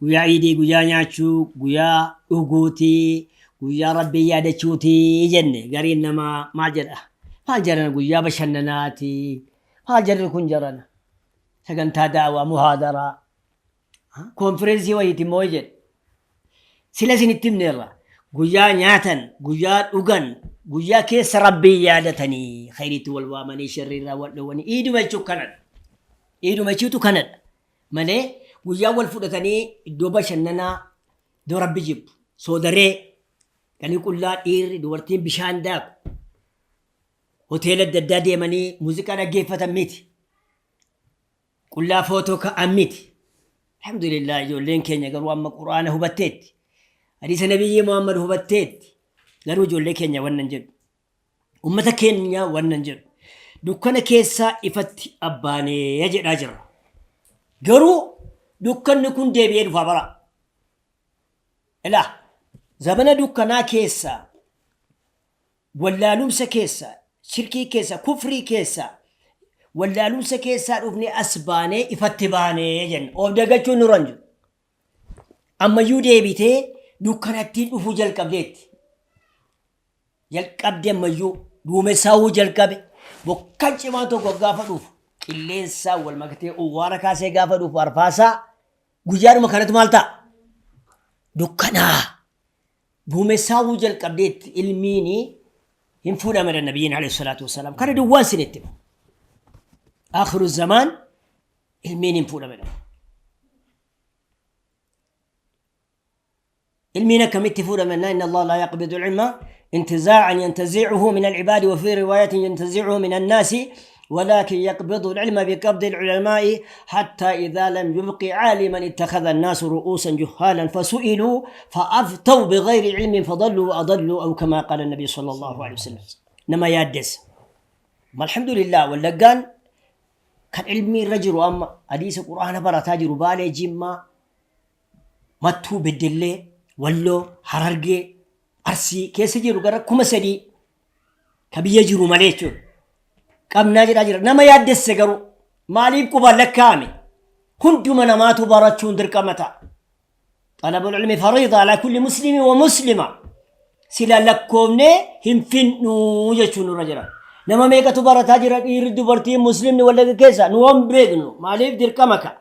guyyaa iidii, guyyaa nyaachuu, guyyaa dhuguutii, guyyaa rabbii yaadachuutii jenne. Gariin namaa maal jedha? Maal jedhan? Guyyaa bashannanaati. Maal jedhan kun jarana? Sagantaa daawaa, muhaadaraa, konfireensii wayiiti immoo jedhe. Sila isinitti himneerra. Guyyaa nyaatan, guyyaa dhugan, guyyaa keessa rabbiin yaadatanii, khayriitti wal waamanii, sharriirraa wal dhowwanii, iiduma jechuun kanadha. Iiduma jechuutu kanadha. Malee guyyaa wal fudhatanii iddoo bashannanaa, iddoo rabbi jibbu, soodaree, galii qullaa dhiirri dubartiin bishaan daaku, hoteela adda addaa deemanii muuziqaa dhaggeeffatan miti. Qullaa footoo ka'an miti. Alhamdulillah, ijoolleen keenya garuu amma Qur'aana hubatteetti. Hadiisa Nabiyyii Muhammad hubatteetti. Garuu ijoollee keenya wannan jedhu. Ummata keenya wannan jedhu. Dukkana keessaa ifatti abbaanee jedhaa jirra. Garuu dukkanni kun deebi'ee dhufaa bara. Ilaa, zamana dukkanaa keessaa, wallaalumsa keessa, shirkii keessa, kufrii keessa, wallaalumsa keessaa dhufnee as baanee ifatti baanee jenna. Of dagachuun nurra hin jiru. Ammayyuu deebitee dukkanattiin dhufuu jalqabdeetti. Jalqabde ammayyuu duumessaawuu jalqabe. Bokkaan cimaan tokko gaafa dhufu, qilleensaa wal makatee uwwaara kaasee gaafa dhufu, arfaasaa guyyaadhuma kanatu maal ta'a? Dukkanaa. Duumessaawuu jalqabdeetti, ilmiini hin fuudhamedha nabiyyiin alayhi salaatu wassalaam. Kana duwwaan sinitti hima. Akhiru zamaan ilmiin hin fuudhamedha. Ilmiin akkamitti fuudhame? Inna Allah laa yaqbidu ilma intizaa'an yantazi'uhu min al-ibaadi wa fi riwaayatin yantazi'uhu min annaasi, ولكن يقبض العلم بقبض العلماء، حتى إذا لم يبق عالما اتخذ الناس رؤوسا جهالا فسئلوا فأفتوا بغير علم فضلوا وأضلوا، أو كما قال النبي صلى الله عليه وسلم. نما يادس ما الحمد لله واللقان كان علمي رجل أما حديث القرآن برا تاجر بالي جمّا Mattuu, Beddellee, Walloo, Harargee, Arsii keessa jiru gara 3000 ka biyya jiru malee jechuudha. Qabnaa jedhaa jira. Nama yaaddesse garuu maaliif qubaan lakkaa'ame? Hunduma namaatu barachuun dirqama ta'a. Xalabul ilmi fariida alaa kulli muslimi wa muslima. Sila lakkoofnee hin finnuu jechuun nurra jira. Nama meeqatu barataa jira, dhiirri dubartiin muslimni Wallagga keessa nu waan beeknu maaliif dirqama ka'a?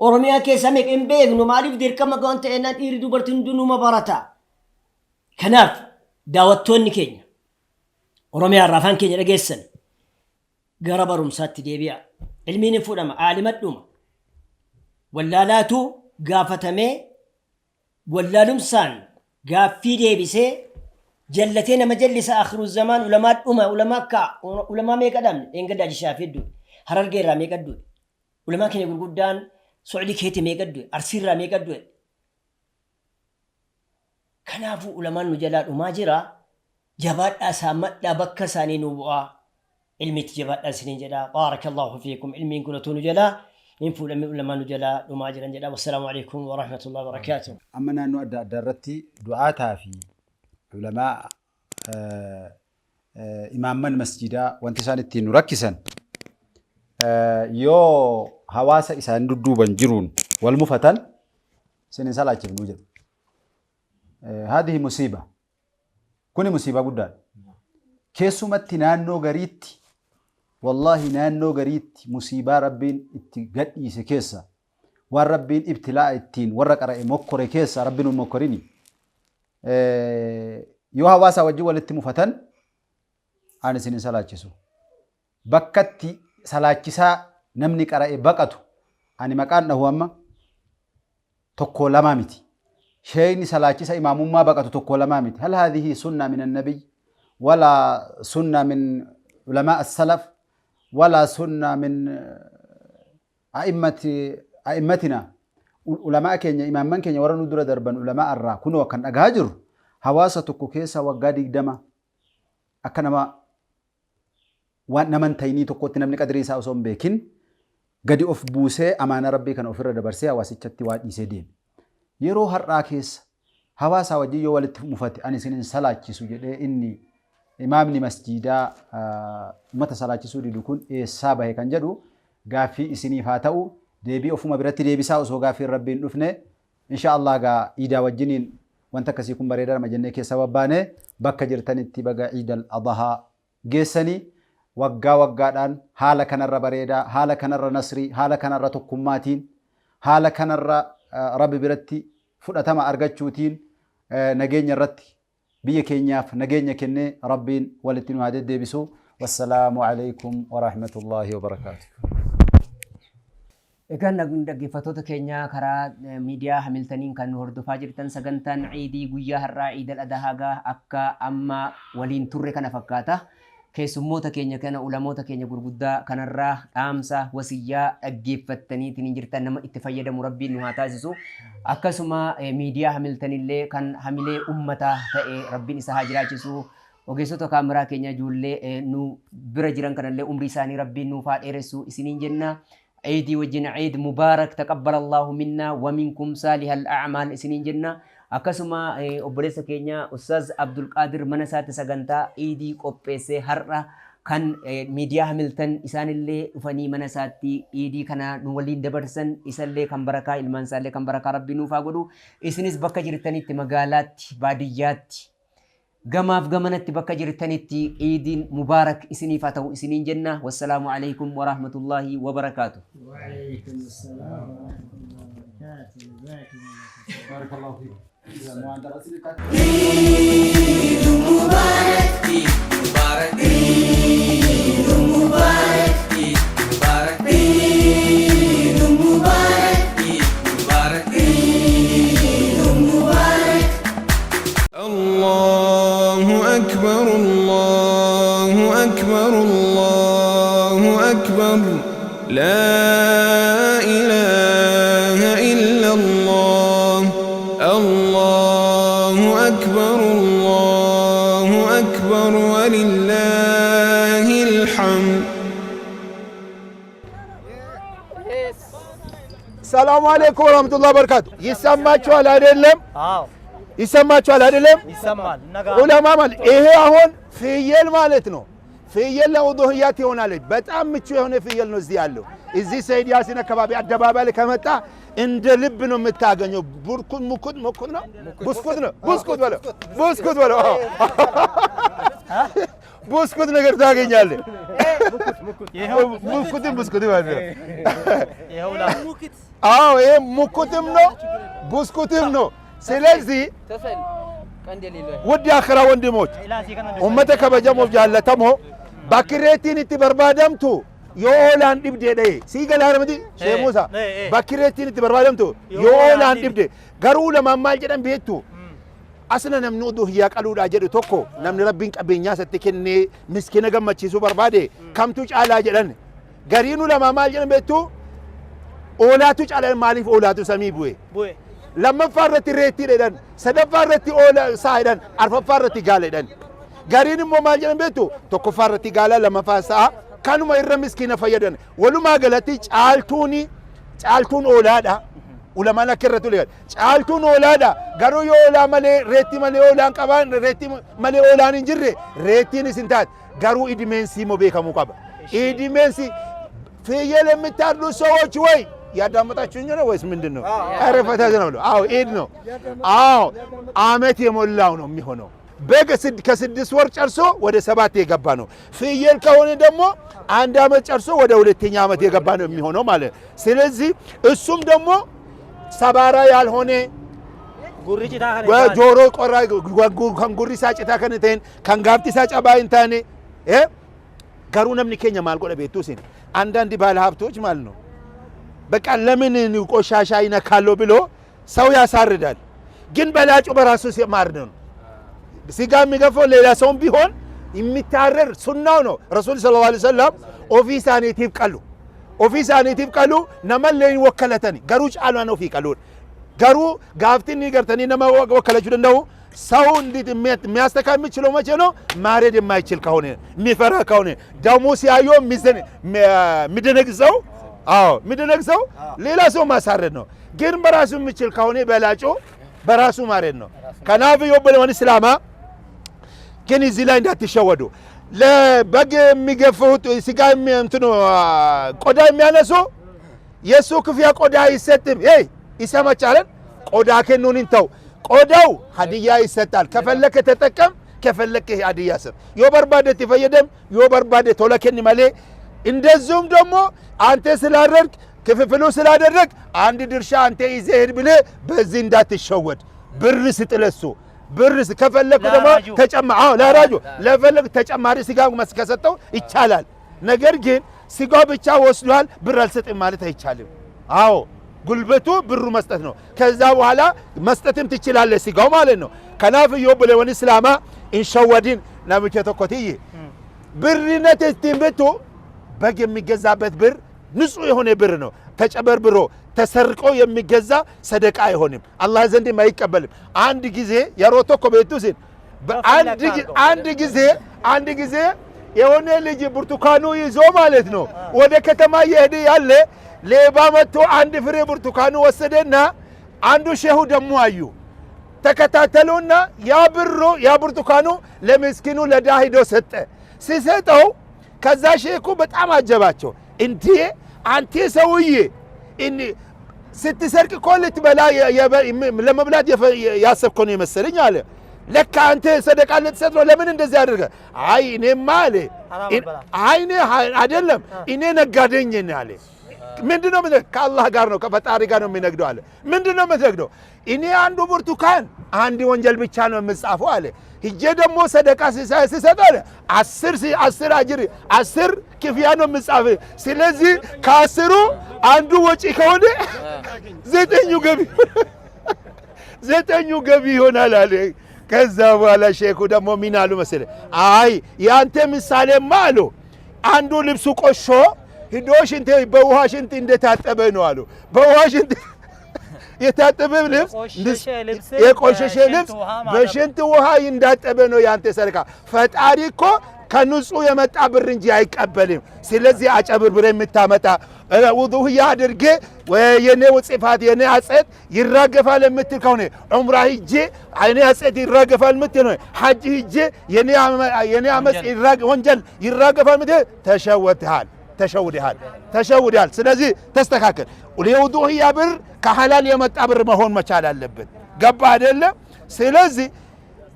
Oromiyaa keessa meeqa hin beeknu, maaliif dirqama waan ta'eenaan dhiirri dubartiin hundinuma barata. Kanaaf daawwattoonni keenya Oromiyaa irraa afaan keenya dhageessan gara barumsaatti deebi'a. Ilmiin hin fuudhama, aalimadhuma. Wallaalaatu gaafatamee wallaalumsaan gaaffii deebisee jallatee nama jallisa. Akhiru zamaan ulamaa dhuma, ulamaa akka ulamaa meeqa dhabne? Dheengaddaa jishaa hedduu Harargee irraa meeqa du'e? Ulamaa keenya gurguddaan So'ilii keetii meeqa du'e? Arsii irraa meeqa du'e? Kanaafuu ulamaan nu jalaa dhumaa jira. Jabaadhaa, saammadhaa, bakka isaanii nu bu'aa. Ilmiitti jabaadhaa isiniin jedha. Baarakallahu fiikum. Ilmiin kun utuu nu jalaa hin fuudhamin ulamaan nu jalaa dhumaa jiran jedha. Wassalaamu alaikum wa rahmatullahi wa barakaatuh. Amma naannoo adda addaa irratti du'aataa fi ulamaa, imaamman masjidaa wanti isaan ittiin nu rakkisan, yoo hawaasa isaan dudduuban jiruun wal mufatan isin hin salaachifnuu jedhu. Haadihi musiiba. Kuni musiibaa guddaadha. Keessumatti naannoo gariitti, wallaahi naannoo gariitti musiibaa Rabbiin itti gadhiise keessa, waan Rabbiin ibtilaa'a ittiin warra qara'e mokkore keessa, Rabbiin hin mokkorini. Yoo hawaasaa wajjin walitti mufatan ani isin hin salaachisu. Bakkatti salaachisaa namni qara'e baqatu ani maqaan dhahu amma tokkoo lamaa miti. Sheeyni salaachisa imaamummaa baqatu tokkoo lamaa miti. Hal haadhihi sunnaa min annabiy walaa sunnaa min ulamaa as-salaf walaa sunnaa min a'immatina, ulamaa keenya, imaamman keenya warra nu dura darban ulamaa irraa kunoo kan dhagaa jirru, hawaasa tokko keessa waggaa 20 akka nama waan nama hin ta'inii tokkotti namni qadrii isaa osoo hin beekin gadi of buusee amaana rabbii kana ofirra dabarsee hawaasichatti waa dhiisee deeme. Yeroo har'aa keessa hawaasaa wajjin yoo walitti mufate ani isin hin salaachisu jedhee inni Imaamni masjiidaa ummata salaachisuu didu kun eessaa bahe kan jedhu gaaffii isiniif haa ta'u. Deebii ofuma biratti deebisaa osoo gaaffiin Rabbii hin dhufne. Insha Allah gaa iidaa wajjiniin wanta akkasii kun bareedaadhuma jennee keessa babbaane. Bakka jirtanitti baga Iidal Adahaa geessanii. Waggaa waggaadhaan haala kanarra bareedaa, haala kanarra nasrii, haala kanarra tokkummaatiin, haala kanarra Rabbi biratti fudhatama argachuutiin nageenya irratti biyya keenyaaf nageenya kennee Rabbiin walitti nu haa deddeebisu. Wassalaamu alaikum warahmatullaahi wabarakaatuh. Egaan dhaggeeffattoota keenya karaa miidiyaa Hamiltaniin kan nu hordofaa jirtan, sagantaan Ciidii guyyaa har'aa Iidal Adahaa akka amma waliin turre kana fakkaata. Keessummoota keenya kana, ulamoota keenya gurguddaa kanarraa dhaamsa wasiyyaa dhaggeeffattaniitiin jirtan, nama itti fayyadamu Rabbiin nu haa taasisu. Akkasuma miidiyaa Hamiltanillee kan hamilee ummataa ta'e Rabbiin isa haa jiraachisu. Ogeessota kaameraa keenya ijoollee nu bira jiran kanallee umrii isaanii Rabbiin nuuf haa dheeressu isiniin jenna. Ciidii wajjin Ciid Mubaarak, taqabbalallahu minna wa minkum saalihal a'maal isiniin jenna. Akkasuma obboleessa keenya Ustaaz Abdulqaadir mana isaatti sagantaa Ciidii qopheessee har'a kan miidiyaa Hamiltan isaanillee dhufanii mana isaatti Ciidii kana nu waliin dabarsan, isallee kan barakaa, ilmaan isaallee kan barakaa Rabbi nuuf haa godhu. Isinis bakka jirtanitti, magaalaatti, baadiyyaatti, gamaaf gamanatti bakka jirtanitti Ciidiin Mubaarak isiniif haa ta'u isiniin jenna. Wassalaamu alaikum warahmatullaahi wabarakaatu. وعليكم السلام ورحمة الله وبركاته. جزاكم الله خير. عيد مبارك، عيد مبارك، عيد مبارك، عيد مبارك، عيد مبارك، عيد مبارك، عيد مبارك. الله أكبر، الله أكبر، الله أكبر، لا إله إلا الله، الله أكبر، الله أكبر، ولله الحمد. ሰላሙ አለይኩም ወራህመቱላሂ ወበረካቱ። ይሰማችኋል አይደለም? አዎ። ይሰማችኋል አይደለም? ይሰማል። ዑለማ ማለት ይሄ አሁን ፍየል ማለት ነው። ፍየል ለኡዱህያ ትሆናለች። በጣም ምቹ የሆነ ፍየል ነው እዚህ ያለው። እዚህ ሰይድ ያሲን አካባቢ አደባባይ ላይ ከመጣ እንደ ልብ ነው የምታገኘው። ቡርኩት ሙኩት ሙኩት ነው፣ ቡስኩት ነው፣ ቡስኩት በለው፣ ቡስኩት በለው፣ አዎ። ቡስኩት ነገር ታገኛለህ። ሙኩትም ቡስኩት ማለት ነው። አዎ፣ ይሄ ሙኩትም ነው፣ ቡስኩትም ነው። ስለዚህ ውድ የአኺራ ወንድሞች፣ ummata kabajamoof jaallatamoo, bakki reettiin itti barbaadamtu yoo oolaan dhibde dhaye sii galaa miti, Sheekh Muusaa? Bakki reettiin itti barbaadamtu yoo oolaan dhibde. Garuu lamaan maal jedhan beektu? Asna namni uduhiyyaa qaluudhaa jedhu tokko, namni Rabbiin qabeenyaa isatti kennee miskiina gammachiisuu barbaade, kamtu caalaa jedhan. Gariin ulamaa maal jedhan beektu? Oolaatu caalaa. Maaliif? Oolaatu samii bu'e. Lammaffaa irratti reettii jedhan, sadaffaa irratti oola saa jedhan, arfaffaa irratti gaala jedhan. Gariin immoo maal jedhan beektu? Tokkoffaa irratti gaala, lammaffaa sa'a, kanuma irra miskiina fayyadan. Walumaa galatti caaltuun oolaadha. Ulamaan akka irratti ulee caaltuun oolaadha. Garuu yoo oolaa malee, reettii malee oolaan qabaan, reettii malee oolaan hin jirre, reettiin isin taate. Garuu idimeensi immoo beekamuu qaba. Idimeensi ፍየል የምታርዱ ሰዎች ወይ ያዳመጣችሁኝ ነው ወይስ ምንድን ነው? ኧረ ፈታ ነው። አዎ፣ ኢድ ነው። አዎ፣ አመት የሞላው ነው የሚሆነው። በግ ከ6 ወር ጨርሶ ወደ 7 የገባ ነው። ፍየል ከሆነ ደግሞ አንድ አመት ጨርሶ ወደ ሁለተኛ አመት የገባ ነው የሚሆነው ማለት ነው። ስለዚህ እሱም ደግሞ ሰባራ ያልሆነ፣ ጆሮ ቆራ kan gurri isaa citaa kan hin ta'in, kan gaafti isaa cabaa hin taane. Garuu namni keenya maal godha beektuu isin? አንዳንድ ባለ ሀብቶች ማለት ነው፣ በቃ ለምን ቆሻሻ ይነካለሁ ብሎ ሰው ያሳርዳል። ግን በላጩ በራሱ ማረድ ነው። ስጋ የሚገፈው ሌላ ሰውም ቢሆን የሚታረር ሱናው ነው። ረሱል ሰለላሁ ዐለይሂ ወሰለም ofii isaaniitiif qalu, ofii isaaniitiif qalu, namallee hin wakkalatani. Garuu caalaan ofii qaluudha. Garuu gaaftinni gartanii nama wakkalachuu danda'u ሰው እንዴት የሚያስተካ የሚችለው መቼ ነው? ማረድ የማይችል ከሆነ፣ የሚፈራ ከሆነ፣ ደሙ ሲያየው የሚደነግጥ ሰው፣ አዎ፣ የሚደነግጥ ሰው ሌላ ሰው ማሳረድ ነው። ግን በራሱ የሚችል ከሆነ በላጮ በራሱ ማረድ ነው። Kanaaf obboleewwan Islaamaa ግን እዚህ ላይ እንዳትሸወዱ። ለበግ የሚገፉት ስጋ እንትኑ ቆዳ የሚያነሱ የእሱ ክፍያ ቆዳ አይሰጥም። ይ ይሰማቻለን። ቆዳ kennuun hin ta'u። ቆዳው ሀዲያ ይሰጣል። ከፈለክ ተጠቀም፣ ከፈለክ ሀዲያ ስጥ። Yoo barbaade itti fayyadam፣ yoo barbaade tola kenni malee። እንደዚሁም ደግሞ አንተ ስላደረግ ክፍፍሉ ስላደረግ አንድ ድርሻ አንተ ይዘህ ሂድ ብለህ በዚህ እንዳትሸወድ። ብር ስጥ ለሱ ብር ከፈለክ ደግሞ ተጨማ አዎ ለአራጁ ለፈለክ ተጨማሪ ስጋ ከሰጠው ይቻላል። ነገር ግን ስጋ ብቻ ወስዷል ብር አልሰጥም ማለት አይቻልም። አዎ ጉልበቱ ብሩ መስጠት ነው። ከዛ በኋላ መስጠትም ትችላለህ ስጋው ማለት ነው። Kanaaf yoo obboleewwan islaamaa hin shawwadin namicha tokko tiyyi ብርነት ittiin bittu በግ የሚገዛበት ብር ንጹህ የሆነ ብር ነው። ተጨበርብሮ ተሰርቆ የሚገዛ ሰደቃ አይሆንም፣ አላህ ዘንድም አይቀበልም። አንድ ጊዜ yeroo tokko beektu isin አንድ ጊዜ የሆነ ልጅ ብርቱካኑ ይዞ ማለት ነው ወደ ከተማ እየሄደ ያለ ሌባ መጥቶ አንድ ፍሬ ብርቱካኑ ወሰደና አንዱ ሼሁ ደግሞ አዩ። ተከታተሉና ያ ብሩ ያ ብርቱካኑ ለምስኪኑ ለድሃ ሂዶ ሰጠ። ሲሰጠው ከዛ ሼኩ በጣም አጀባቸው። እንዴ አንቴ ሰውዬ ስትሰርቅ እኮ ልትበላ ለመብላት ያሰብከው ነው የመሰለኝ አለ። ለካ አንተ ሰደቃ ልትሰጥ ነው። ለምን እንደዚህ አድርገህ? አይ እኔማ አለ አይ እኔ አይደለም እኔ ነጋዴኝ ነኝ አለ። ምንድን ነው? ከአላህ ጋር ነው ከፈጣሪ ጋር ነው የሚነግደው አለ። ምንድን ነው የምትነግደው? እኔ አንዱ ብርቱካን አንድ ወንጀል ብቻ ነው የምጻፈው አለ። ሂጄ ደግሞ ሰደቃ ስሰጥ አለ 10 አጅር 10 ክፍያ ነው የምጻፍ። ስለዚህ ከ10ሩ አንዱ ወጪ ከሆነ 9ኙ ገቢ ይሆናል አለ። ከዛ በኋላ ሼኩ ደግሞ ምን አሉ መሰለህ? አይ የአንተ ምሳሌማ አሉ አንዱ ልብሱ ቆሾ ሂዶ ሽንት በውሃ ሽንት እንደታጠበ ነው አሉ። በውሃ ሽንት የታጠበ ልብስ የቆሸሸ ልብስ በሽንት ውሃ እንዳጠበ ነው ያንተ ሰደቃ። ፈጣሪ እኮ ከንጹህ የመጣ ብር እንጂ አይቀበልም። ስለዚህ አጨብርብረ የምታመጣ ውዱህያ አድርጌ የኔ ጽፋት የኔ አጸት ይራገፋል የምትል ከሆነ ዑምራ ሂጄ የኔ አጸት ይራገፋል የምትል ሆነ ሐጅ ሂጄ የኔ አመፅ ወንጀል ይራገፋል የምትል ተሸወትሃል፣ ተሸውደሃል፣ ተሸውደሃል። ስለዚህ ተስተካከል። የውዱህያ ብር ከሐላል የመጣ ብር መሆን መቻል አለበት። ገባ አይደለም? ስለዚህ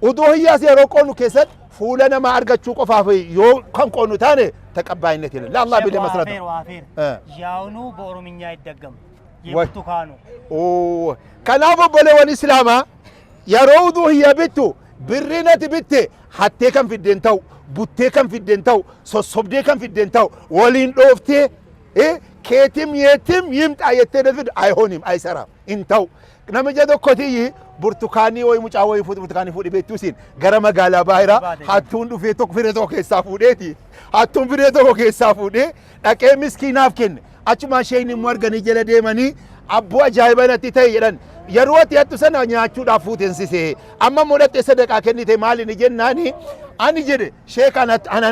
ኡዱህያ yeroo qoonu keessatti fuula namaa argachuu qofaaf yoo kan qoonu taane ተቀባይነት የለም። ለአላህ ብለህ መስራት ነው። ዋፌር ያውኑ በኦሮምኛ አይደገም የብርቱካኑ። Kanaaf obboleewwan islaamaa yeroo uduhiyyaa bittu birriin ati bitte hattee kan fiddeen ta'u, buttee kan fiddeen ta'u, sossobdee kan fiddeen ta'u, waliin dhooftee keetim yeetim ይምጣ jettee ደፊድ አይሆንም፣ አይሰራም። Hin ta'u. Namicha tokkotiyyi burtukaanii wayi mucaa wayii fuudhe burtukaanii fuudhe beektuu siin gara magaalaa Baahiraa hattuun dhufee tokko firee tokko keessaa fuudheeti. Hattuun firee tokko keessaa fuudhee dhaqee miskiinaaf kenne. Achumaan isheen immoo arganii jala deemanii abboo ajaa'iba natti ta'e jedhan. Yeroo ati hattu sana nyaachuudhaaf fuutensisee amma immoo dhattee sadaqaa kennite maali ni jennaani ani jedhe sheek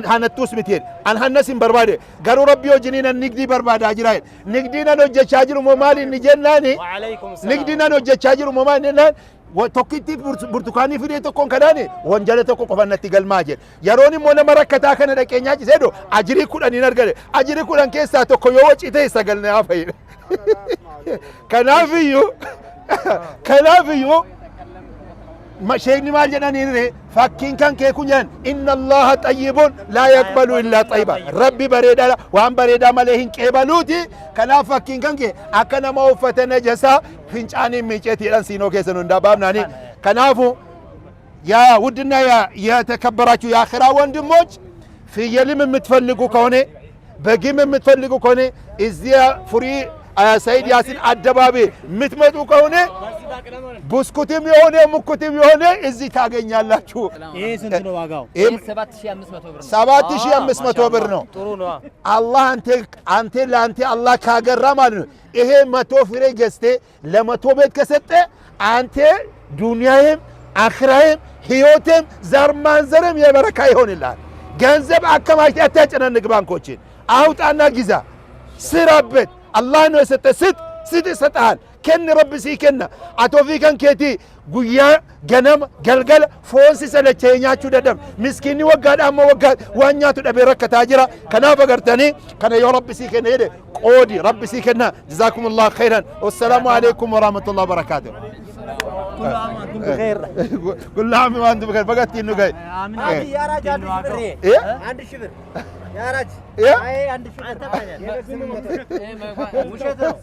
hanattuus miti jedhe an hannas hin barbaade garuu rabbii wajjiniin an nigdii barbaadaa jira jedhe nigdii nan hojjechaa jiru moo maali ni jennaani nigdii nan hojjechaa jiru moo maali jennaan tokkitti burtukaanii fidee tokkoon kanaani wanjala tokko qofa natti galmaa jedhe yeroon immoo nama rakkataa kana dhaqee nyaachisee do ajirii 10 hin argate ajirii 10 keessaa tokko yoo wacii ta'e 9 na hafa jedhe. Kanaafiyyuu sheekni maal jedhaniin ree fakkiin kan kee kun jedhan إن الله طيب لا يقبل إلا طيبا rabbi bareedaa waan bareedaa malee hin qeebaluuti. Kanaaf fakkiin kan kee akka nama uffata najasaa fincaaniin miiceeti jedhan siinoo keessan hundaa baafnaani. Kanaafu ያ ውድና የተከበራችሁ የአኺራ ወንድሞች ፍየልም የምትፈልጉ ከሆነ በግም የምትፈልጉ ከሆነ እዚያ ፉሪ ሰይድ ያሲን አደባባይ የምትመጡ ከሆነ ብስኩትም የሆነ ሙኩትም የሆነ እዚህ ታገኛላችሁ። ይሄ ስንት ነው ዋጋው? 7500 ብር ነው። ጥሩ ነው። አላህ አንተ ለአንተ አላህ ካገራ ማለት ነው። ይሄ 100 ፍሬ ገዝቴ ለ100 ቤት ከሰጠ አንተ ዱንያህም አኽራህም ህይወትም ዘር ማንዘርም የበረካ ይሆንልሃል። ገንዘብ አከማችተህ አታጨናንቅ። ባንኮችን አውጣና ግዛ፣ ስራበት። አላህ ነው የሰጠ። ስጥ ስጥ ይሰጥሃል። Kenni, Rabbi sii kenna. Ati ofii kan keetii guyyaa ganama galgala foon si salachee nyaachuu dadhabe. Miskiinni waggaadha amma waggaa waan nyaatu dhabee rakkataa jira. Kanaaf agartanii kana yoo Rabbi sii kenna jedhe qoodi, Rabbi sii kenna. Jazaakumullahu khairan. Wassalaamu alaikum warahmatullahi wabarakaatuh. كل عام وانتم بخير. Baga ittiin nu gahe. አንድ ሺህ ብር ያራጅ አንድ ሺህ ብር ውሸት ነው።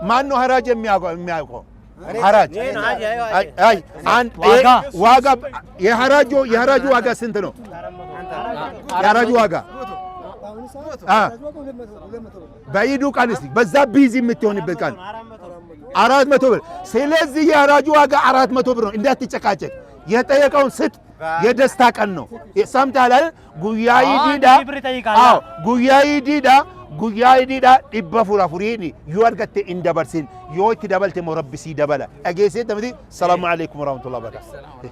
ማን ነው ሀራጅ የሚያውቀው? ሀራጅ አይ አንድ ዋጋ የሀራጁ ዋጋ ስንት ነው? የሀራጁ ዋጋ በኢዱ ቀን እስቲ በዛ busy የምትሆንበት ቀን 400 ብር። ስለዚህ የሀራጁ ዋጋ 400 ብር ነው። እንዳትጨቃጨቅ፣ የጠየቀውን ስጥ። የደስታ ቀን ነው። ሰምተሃል አይደል? Guyyaa iidiidha። አዎ፣ guyyaa iidiidha። Guyyaa iidiidha 400 afuriin yoo argatte hin dabarsin. Yoo itti dabalte immoo Rabbi sii dabala. Dhageessee miti? Salaamu alaikum warahmatullahi wabarakatuh.